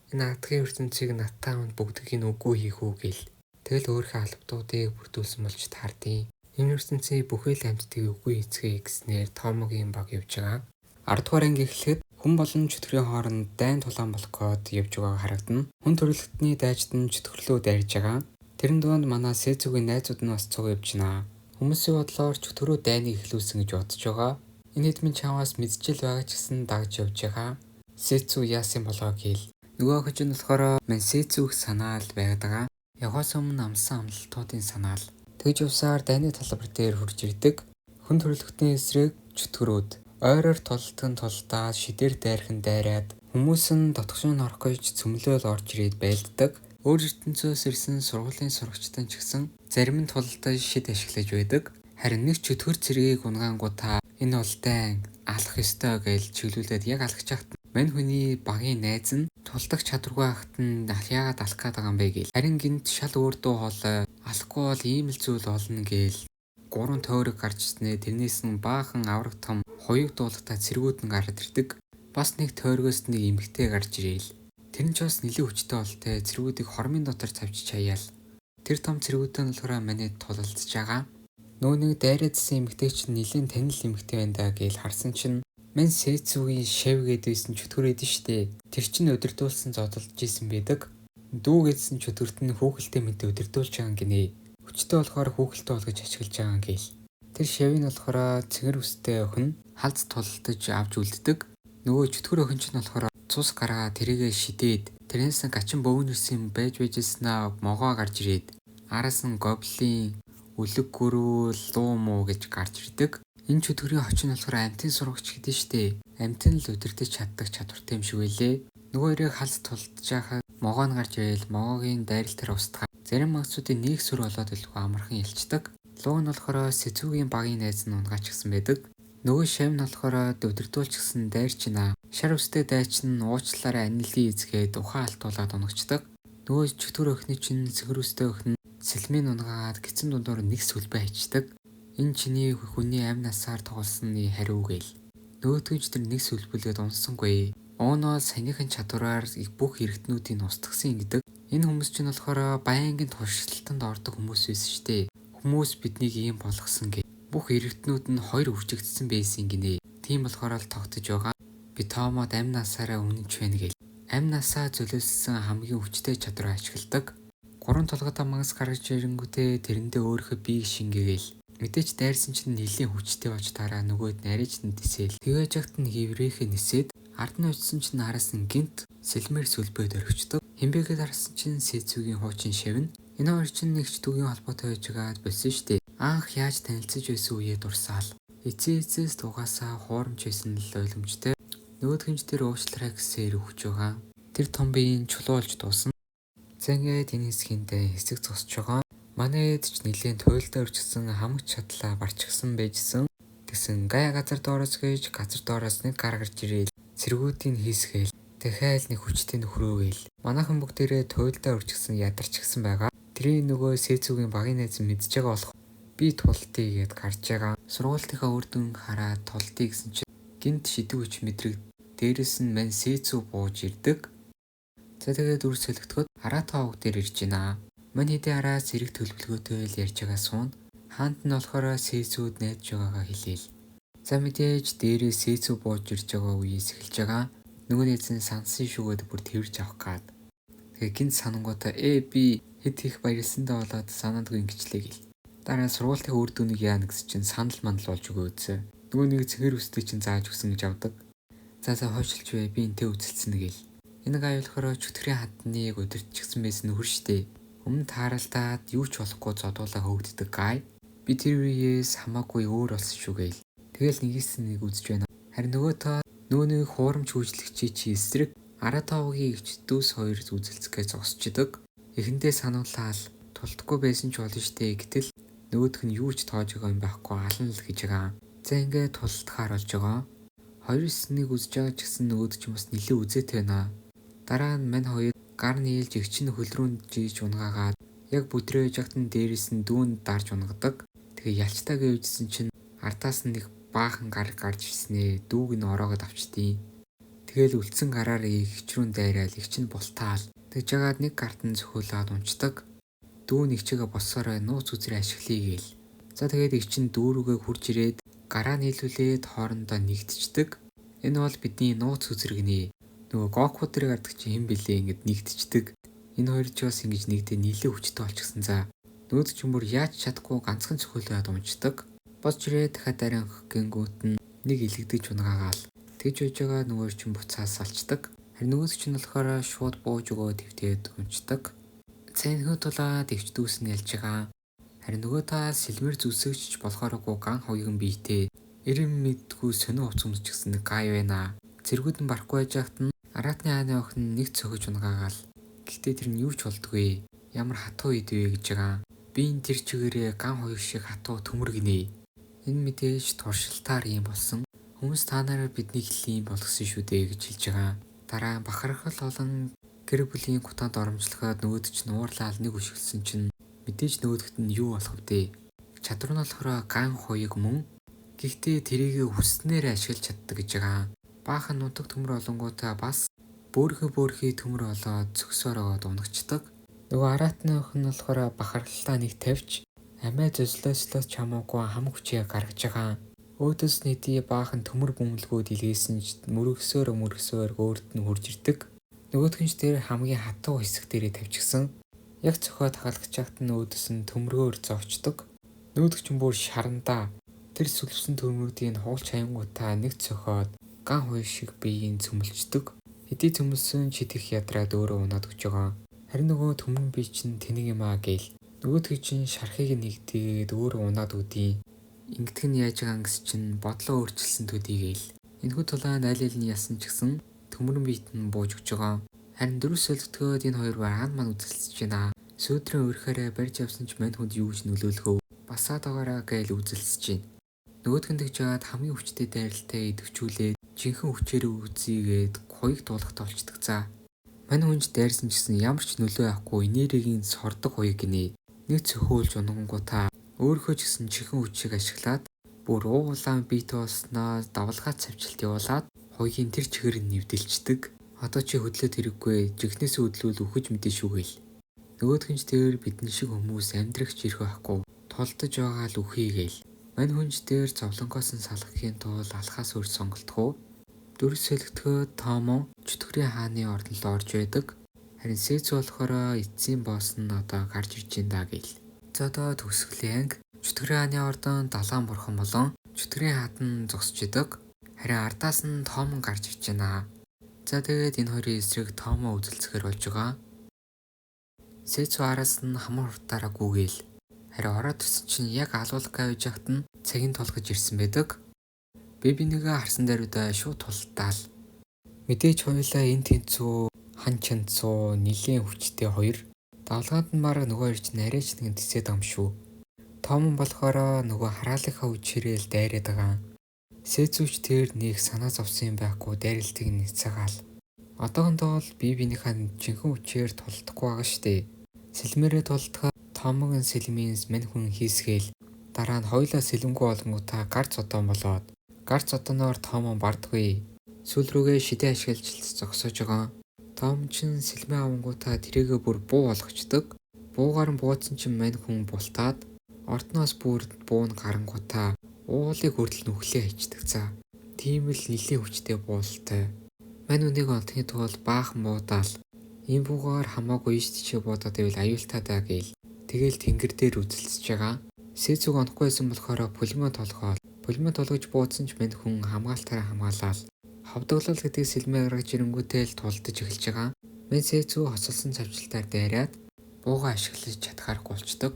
Энэ адгийн ертөнцийг надтай хамт бүгдийг нь үгүй хийх үү гээл. Тэгэл өөрийнхөө албадуудыг бүрдүүлсэн болж таардیں۔ Энэ ертөнцийн бүхэл амьтдыг үгүй хийцгээе гэснээр Томогийн баг явж байгаа. 10 дугаар анги эхлэхэд хүн болон чөтгөрийн хооронд дайн тулаан болох гээд явж байгааг харагдана. Хүн төрөлхтний дайчид нь чөтгөрлөө дайрж байгаа. Тэрэн дунд манай Сэцүгийн найзууд нь бас цуг явж байна. Хүмүүсийн бодлоор чөтгөрөө дайныг эхлүүлсэн гэж бодож байгаа. Энэ хэд минь чамаас мэдчихэл байгаа ч гэсэн дагж явж байгаа. Сэцү яасан болоо гээл. Нөгөө охин чинь болохоор мань Сэцүг санаал байгаад байгаа. Явхаас өмнө амсан амлалтуудын санаал. Тэгж явсаар дайны талбар дээр хурж ирдэг. Хүн төрөлхтний эсрэг чөтгөрүүд ойроор тултан тулдаад шидээр дайрхан дайраад хүмүүс нь дотгошин орох гэж цөмлөөл орж ирээд байлддаг. Өөр ертөнцөөс ирсэн сургуулийн сурагчтай ч гэсэн зарим нь тулдаж шид ашиглаж байдаг. Харин нэг чөтгөр цэргийг унгаангуудаа энэ улдаан алах ёстой гэж чиглүүлээд яг алхаж хахад мань хүний багийн найз нь тулдах чадваргүй хахад нь яагаад алах гээд байгаа юм бэ гээл. Харин гинт шал өөр дуу хоолой алахгүй бол ийм л зүйл олно гээл. Гурван тойрог гарч ирснээ тэрнээс нь баахан авраг том хуйг дуулахтаа цэргүүд нь гараад ирдэг. Бас нэг тойргоос нэг эмэгтэй гарч ирээл. Тэр нь ч бас нэлээд хүчтэй болтой цэргүүдийг хормын дотор тавьчих чаяал. Тэр том цэргүүдтэй нь болохоор манай тулалдж байгаа. Нөө нэг дайраадсэн эмэгтэй чинь нэлээд танил эмэгтэй байна да гээл харсан чинь мань Сэцүгийн шав гэдээсэн чөтгөр эдэн штэ. Тэр чинь өдөрдүүлсэн зодолдож исэн байдаг. Дүү гэдсэн чөтгөрт нь хүүхэлтэй мэдээ өдөрдүүлж байгаа гинэ. Хүчтэй болохоор хүүхэлтэй болгож ашиглаж байгаа гээл. Тэр шавыг нь болохоор цэгэр үстэй охин халз тулалдаж авч үлддэг. Нөгөө чөтгөр охин чинь болохоор цус гаргаа тэрийгэ шидээд тэрнээс нь гачин бөөнөрсөн байж байжснаа могоо гарч ирээд араас нь гоблин үлэг гөрөө луу муу гэж гарч ирдэг. Энэ чөтгөрийн хоч нь болохоор амьтын сурагч гэдэг штэ. Амьтан л удирдах чаддаг чадвартай юм шиг байлээ. Нөгөө хоёрыг халз тулдж байхад могоо нь гарч ирээл могоогийн дайралтаар устгаа. Зарим магцуудын нэг сүр болоод илүү амархан ялцдаг. Луу нь болохоор Сэцүгийн багийн найз нь унгаачихсан байдаг. Нөгөө шав нь болохоор өдөрдүүлчихсэн дайрчна. Шар үстэй дайчин нь уучлаарай анилын эзгээд ухаан алтуулаад унгачдаг. Нөгөө чөтгөр охины чинь цэгэр үстэй охин сэлмийн унгаагаад гидсэн дундуур нэг сүлбээ хайчдаг. Энэ чиний хүний амь насаар тоглосны хариу гээл. Нөгөөдгөж тэр нэг сүлбүүлээд унсангүй. Ууноо саяныхын чадвараар бүх эргэтнүүдийг устгасан гэдэг. Энэ хүмүүс чинь болохоор байнгын туршилтанд ордог хүмүүс байсан штэ. Хүмүүс биднийг ийм болгосон гэ. Бүх эргэтнүүд нь хоёр өвчигдсэн байсан гинэ. Тийм болохоор л тогтож байгаа. Би Тоомод амь насаараа үнэнч байна гээл. Амь насаа зөлөөссөн хамгийн хүчтэй чадвараа ашигладаг. Гурван толгойтой мангас гаргаж ирэнгүүтээ тэрэндээ өөрийнхөө биеийг шингээгээл. Мэдээж дайрсан чинь нэлийн хүчтэй болж тараа нөгөөд нарийч нь дисэл. Тэгээ жагт нь хиврээхэ нисээд ард нь очсон чинь араас нь гинт сэлмээр сүлбээд орхичдог. Хинбэгээд харсан чинь Сэцүгийн хуучин шавна. Энэ хоёр чинь нэгч дүгийн холбоотой байж байгаад болсон штэ. Анх яаж танилцаж байсан үеэ дурсаал. Эцээ эцээс дугаасаа хуурамч байсан л ойлгомжтой. Нөгөөдгөнч тэр уучлаарай гэсээр өгч байгаа. Тэр том биеийн чулуу болж дуусна. За ингээд энэ хэсгийндээ хэсэг зогсож байгаа. Манай хэд ч нэлээд туйлдаа өрчсөн хамаг чадлаа барчгсан байжсэн. Тэгсэн гай газар доороос гэж газар доороос нэг гар гарч ирээл цэргүүдийг хийсгээл дахиад нэг хүчтэй нөхрөөгээл. Манайхан бүгдээрээ туйлдаа өрчгсөн ядарчгсан байгаа. Тэрийн нөгөө Сэцүгийн багийн найз мэдж байгаа болох би тултыг гээд гарч байгаа. Сургуультынхаа үр дүн хараад тултыг гэсэн чинь гинт шидэг хүч мэдрэг дээрэс нь мань Сэцү бууж ирдэг. За тэгээд үр солигдоход Арата овг дээр ирж байна. Мань хэдийн араас зэрэг төлөвлөгөөтэй л ярьж байгаа суун. Хаанд нь болохоор Сэцүд найдаж байгаагаа хэлээл. За мэдээж дээрээ Сэцү бууж ирж байгаа үеэс эхэлж байгаа. Нөгөө найз нь сансан шүүгээд бүр тэрж авах гад. Тэгээ гинт санангуудаа би хэд их баярлсандаа болоод санаандгүй ингэчлээ гэл. Дараа нь сургуулийн үр дүнийг яана гэсэн чинь санал мандал болж өгөөдсөн. Нөгөө нэг цэгэр үстэй чинь зааж өгсөн гэж авдаг. За хойшилж бай би энтэй үзэлцсэн гээл. Энэ гай болохоор чөтгөрийн хадныг өдөртчихсэн байсан нөхөр штэ. Өмнө тааралдаад юу ч болохгүй зодуулаа хөөгддөг гай. Би тэр үеэс хамаагүй өөр болсон шүү гээл. Тэгэл нэгээс нэг үзэж байна. Харин нөгөө та нөгөө нэг хуурамч үйлчлэгчий чи эсрэг Аратовгийн эгч дүүс хоёр үзэлцэх гэж зогсчихдээ. Эхэндээ санууллаа тулдаггүй байсан ч болно штэ гэтэл нөгөөх нь юу ч тоож байгаа юм байхгүй алан л гэж байгаа. За ингээд тулдахаар болж байгаа. Хоёр эснийг үзэж байгаа ч гэсэн нөгөөд чинь бас нэлээд үзээтэй байна. Дараа нь мань хоёр гар нийлж эгч нь хөл рүү жийж унгаагаад яг бүдрээ жагтан дээрээс нь дүүн дарж унгадаг. Тэгээ ялчтаа гэвжсэн чинь ардаас нь нэг баахан гар гарч ирснээ дүүг нь ороогод авчдیں۔ Тэгэл үлдсэн гараар эгч рүү дайраал эгч нь бултаал. Тэгж жагаад нэг гарт нь зөхөөлөөд унцдаг. Дүү нэг чигээ босоорой нууц үзрээ ашиглая гээл. За тэгээд эгч нь дүү рүүгээ хурж ирээд гараа нийлүүлээд хоорондоо нэгтчдэг. Энэ бол бидний нууц үзэр гинэ. Нөгөө Гоку дээр гардаг чи хэн бэлээ ингэд нэгтчдэг. Энэ хоёр ч бас ингэж нэгдээ нийлээ хүчтэй болчихсон за. Нөгөөд чинь бүр яаж чадахгүй ганцхан цохиолоод унцдаг. Босч ирээ дахиад дарин гингүүт нь Нэг илэгдэж унгаагаал. Тэгж байж байгаа нөгөө чинь буцаас салчдаг. Харин нөгөөд чинь болохоор шууд бууж өгөө твдээд унцдаг. За энэ хүү тулаад эгч дүүс нь ялж байгаа. Харин нөгөө таа сэлмэр зүсэгч болохооргүй ган хоёрын биетэй эрен мэдгүй сонин хувц өмсч гисэн нэг гай байна. Цэргүүд нь барахгүй байж байхад нь Аратны хааны охин нэг цохиж унгаагаал. Гэхдээ тэр нь юу ч болдгүй. Ямар хатуу идэвэ гэж байгаа. Би энэ тэр чигээрээ ган хоёр шиг хатуу төмөр гинэ. Энэ мэдээж туршилтаар юм болсон. Хүмүүс та нараа биднийг хэлсэн юм болгосон шүү дээ гэж хэлж байгаа. Дараа нь бахархал болон гэр бүлийн гутаанд оромжлоход нөгөөд чинь уурлаал нэг өшиглсөн чинь мэдээж нөгөөдөгт нь юу болох вэ? Чадвар нь болохоор ган хуйг мөн. Гэхдээ тэрийг хүснээр ашиглаж чаддаг гэж байгаа. Баахан нутаг төмөр олонгуудаа бас бөөрхөө төмөр олоод зөксөөр огоод унагчдаг. Нөгөө аратны охин нь болохоор бахархалтаа нэг тавьж амиа зөзлөөслөөс чамаагүй хам хүчээ гаргаж байгаа. Өөдөөс нийтий баахан төмөр бөмбөлгүүд илгээсэн ч мөрөгсөөр өөрт нь хурж ирдэг. Нөгөөх нь ч тэр хамгийн хатуу хэсэг дээрээ тавьчихсан. Яг цохиод хагалгаж чахт нь өөдөөс нь төмөргөөр зовчдөг. Нөгөөх чинь бүр шарандаа тэр сүлвсэн төмөрүүдийг хугалч хаянгуудаа нэг цохиод ган хоёр шиг биеийн цөмөлчдөг. Хэдий цөмөлсөн ч хэтэх ядраад өөрөө унаад өгч байгаа. Харин нөгөө төмөн бие чинь тэнэг юм аа гээл. Нөгөөдг чинь шархыг нэгдээд өөрөө унаад үдیں۔ Ингэдэг нь яаж байгаа гэс чинь бодлоо өөрчилсөн төдий гээл. Энэхүү тулаан аль аль нь ялсан ч гэсэн төмөрөн биет нь бууж өгч байгаа. Харин дөрөв солигдоход энэ хоёр аан маань үзэлцэж байна. Сөөдрөн өрхөөрэй барьж явсан ч мань хүнд юу гэж нөлөөлөх вэ? Басаад байгаараа гээл үзэлцэж байна. Нөгөөх нь тэгж жаад хамгийн хүчтэй дайралтай идэвхжүүлээд жинхэнэ хүчээр үзийгээд хуйг дуулахтай болчдөг за. Мань хүнж дайрсан ч гэсэн ямар ч нөлөө авахгүй энергийн сордог хуйг гинэ. Нэг цохиулж унгангуудаа өөрийнхөө ч гэсэн жинхэнэ хүчийг ашиглаад бүр уулаан бие тоосноо давлгаа цавчилт явуулаад хуйгийн тэр чигээр нь нэвдэлчдэг. Одоо чи хөдлөөд хэрэггүй жинхнээсээ хөдлөвөл үхэж мэдээ шүү гээл. Нөгөөх нь ч тэр бидэн шиг хүмүүс амьдрах ч ирэх байхгүй тулдаж байгаа л үхье гээл. Мань хүнж дээр зовлонгоос нь салгахын тулд алхаас өөр сонголтгүй. Дүрс солигдоход Томон чөтгөрийн хааны ордон руу орж байдаг. Харин Сэцү болохоор эцсийн босс нь одоо гарч ирж байна даа гээл. За одоо төгсгөлийн анги чөтгөрийн хааны ордон далаан бурхан болон чөтгөрийн хаад нь зогсож идэг. Харин ардаас нь Томон гарч ирж байна. За тэгээд энэ хоёрын эсрэг Томо үзэлцэхэр болж байгаа. Сэцү араас нь хамар хурдаараа гүгээл. Харин ороод ирсэн чинь яг алуулах гэж яхад нь цагийн тулгаж ирсэн байдаг. Би бинийгээ харсан даруйдаа шууд тултаал. Мэдээж хоёулаа энэ тэнцүү хан чанцуу нилийн хүчтэй хоёр. Давлгаанд нь бараг нөгөө хоёр чинь арайч нэгэн тисээд байгаа юм шүү. Том болохоор нөгөө хараалынхаа хүчээрээ л дайраад байгаа. Сэцүүч тэр нэг санаа зовсон юм байхгүй дайралтыг нь цагаал. Одоохондоо л бие биенийхээ жинхэнэ хүчээр тулдахгүй байгаа штэ. Сэлмээрээ тулдахад Томогийн сэлмийн мань хүн хийсгээл дараа нь хоёулаа сэлэмгүй болонгуудаа гар зодоон болоод гар зодооноор Томон бардгүй. Сүүл рүүгээ шидэ ашиглаж зогсоож байгаа. Том чинь сэлмээ авангуудаа тэрийгэ бүр буу болгочдөг. Буугаар нь бууцсан чинь мань хүн бултаад ордноос бүр буу нь гарангуудаа уулыг хүртэл нүхлээ хийчдэг за. Тийм л нэлийн хүчтэй буултай. Мань үнийг олдохын тулд баахан буудаал ийм буугаар хамаагүй ийш тийшээ буудаад байвал аюултай даа гээл. Тэгэл тэнгэр дээр үзэлцэж байгаа. Сэцүг онохгүй байсан болохоор пулемет толгоол. Пулемет толгож буудсан ч мань хүн хамгаалтаараа хамгаалаад ховдоглол гэдэг сэлмээ гаргаж ирэнгүүтээ л тулдаж эхэлж байгаа. Мэн Сэцү хоцолсон цавчлалтаар дайраад буугаа ашиглаж чадхааргүй болчдөг.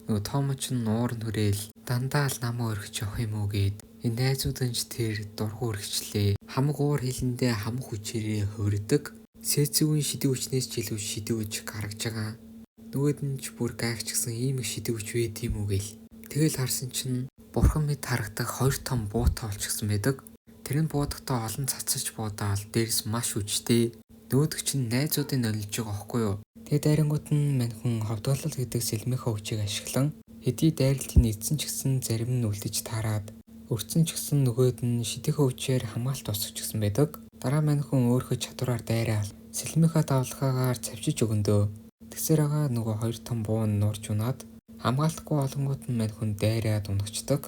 Нөгөө Томо ч нуур нь хүрээл дандаа л намаа өргөж явах юм уу гэд энэ найзууд нь ч тэр дургу өргөчлээ. Хамаг уур хилэндээ хамаг хүчээрээ хувирдаг. Сэцүгийн шидэг хүчнээс ч илүү шидэг хүч гаргаж байгаа. Нөгөөд нь ч бүр гайхчихсан ийм их шидэг хүч вэ тийм үү гээл. Тэгэл харсан чинь бурхан мэд харагдах хоёр том буутай болчихсон байдаг. Тэр нь буудахдаа олон цацаж буудаал дээрс маш хүчтэй. Нөгөөдөг чинь найзуудын нөлөөлж байгаа хөөхгүй юу? Тэгээ дайрангууд нь мань хүн ховдоглол гэдэг сэлмийнхээ хүчийг ашиглан хэдий дайралтыг эзэн ч гэсэн зарим нь үлдэж таарад өртсөн ч гэсэн нөгөөд нь шидэхээ хүчээр хамгаалт босгочихсон байдаг. Дараа мань хүн өөрийнхөө чадвараар дайраал сэлмийнхээ давлгаагаар цавчиж өгөндөө. Тэгсээр байгаа нөгөө хоёр том буу нь нуурч унаад хамгаалахгүй олонгууд нь мань хүн дайраад унагчдаг.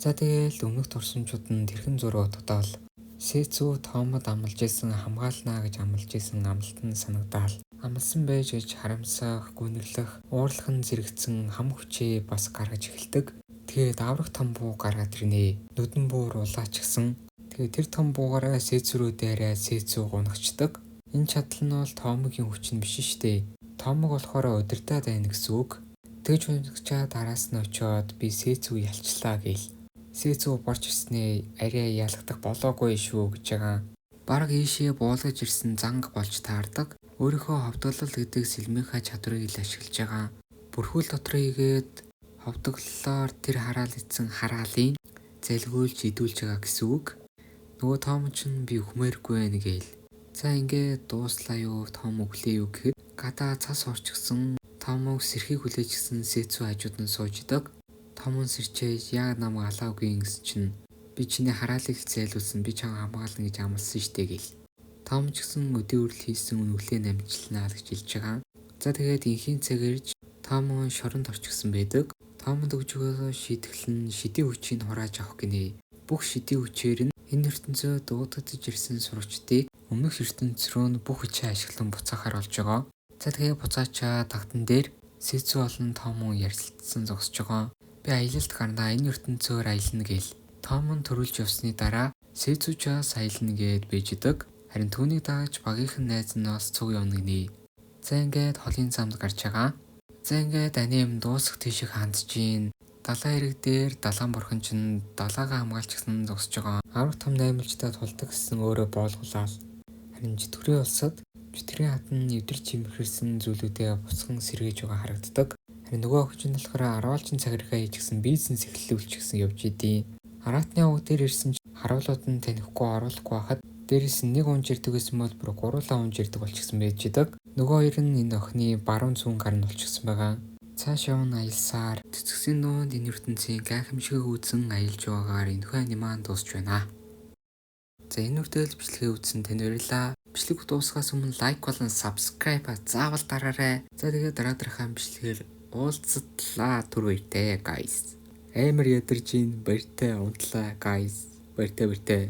За тэгэл өмнөх турсамжууд нь тэрхэн зураг утгадаал Сэцүү Томод амлаж исэн хамгаалнаа гэж амлаж исэн амлалт нь санагдаал. Амлсан байж гэж харамсах, гүнэглэх, уурлах нь зэрэгцэн хам хүчээ бас гаргаж эхэлдэг. Тэгээд аврах том буу гаргаад ирнэ. Нүдэн буур улаачихсан. Тэгээд тэр том буугаараа Сэцү рүү дайраа Сэцү гунагчдаг. Энэ чадал нь бол Томогийн хүч нь биш штэ. Томог болохоор удирдаад байна гэсэн үг. Тэгж унагчаад араас нь очиод би Сэцү ялчлаа гээл. Сэцү борч ирснээ арай ялагдах болоогүй шүү гэж байгаа. Бараг ийшээ буулгаж ирсэн занг болж таардаг. Өөрийнхөө ховдоглол гэдэг сэлмийнхаа чадварыг ил ашиглаж байгаа. Бүрхүүл дотор хийгээд ховдоглолоор тэр хараал эцэн хараалыг залгиулж идүүлж байгаа гэсэн үг. Нөгөө Том ч би өхмээргүй байна гээл. За ингээд дууслаа юу, Том өглөө юу гэхэд гадаа цас орчихсон Томог сэрхийг хүлээжсэн Сэцү хажууд нь сууж идэг. Том нь сэрчээж яагаад намайг алаагүй гэсэн чинь би чиний хараалыг зайлуулсан, би чамайг хамгаална гэж амласан штэ гээл. Том ч гэсэн өдөө үрэл хийсэн үнэглээ намжилнаа гэж хэлж байгаа. За тэгээд инхийн цаг ирж Том шоронд орчихсон байдаг. Томонд өгж өгөө шийтгэл нь шидийн хүчийг хурааж авах гинэ. Бүх шидийн хүчээр нь энэ ертөнцөө дуудагдаж ирсэн сурагчдыг өмнөх ертөнц рүү нь бүх хүчээ ашиглан буцаахаар болж байгаа. За тэгээ буцаачаа тагтан дээр Сэцү болон Томон ярилцсан зогсож байгаа. Би аялалд гарнаа, энэ ертөнцөөр аялна гээл. Томон төрүүлж явсны дараа Сэцү ч бас аялна гээд бийж идэг. Харин түүнийг дагаж багийнхан найз нь бас цуг явна гинэ. За ингээд холын замд гарч байгаа. За ингээд аним дуусах тийшээ хандж гин. Далайн эрэг дээр далайн бурхан чинь далаагаа хамгаалчихсан зогсож байгаа. Аврах том наймылжтай тулдаг гэсэн өөрөө боолгуулаад. Харин чөтгөрийн улсад чөтгөрийн хатан эвдэрч чимхэрсэн зүйлүүдээ буцхан сэргээж байгаа харагддаг. Харин нөгөө охин нь болохоор аруулчин цагирхаа хийчихсэн бизнес эхлүүлчихсэн явж идэв. Аратны овог дээр ирсэн ч харуулууд нь танихгүй оруулахгүй байхад дээрэс нь нэг унж ирдэг гэсэн бол бүр гуруулаа унж ирдэг болчихсон байж идэг. Нөгөө хоёр нь энэ охины баруун зүүн гар нь болчихсон байгаа. Цааш явна аялсаар цэцгсийн дунд энэ ертөнцийн гайхамшигыг үзэн аялж байгаагаар энэхүү аниме дуусч байна. За энэ хүртэл бичлэгээ үзсэн танд баярлалаа. Бичлэг дуусгаас өмнө like болон subscribe заавал дараарай. За тэгээд дараа дараагийн бичлэгээр уулзтлаа, түр баяртай guys. Амар ядарч ийн, баяртай унтлаа guys. Баяртай, баяртай.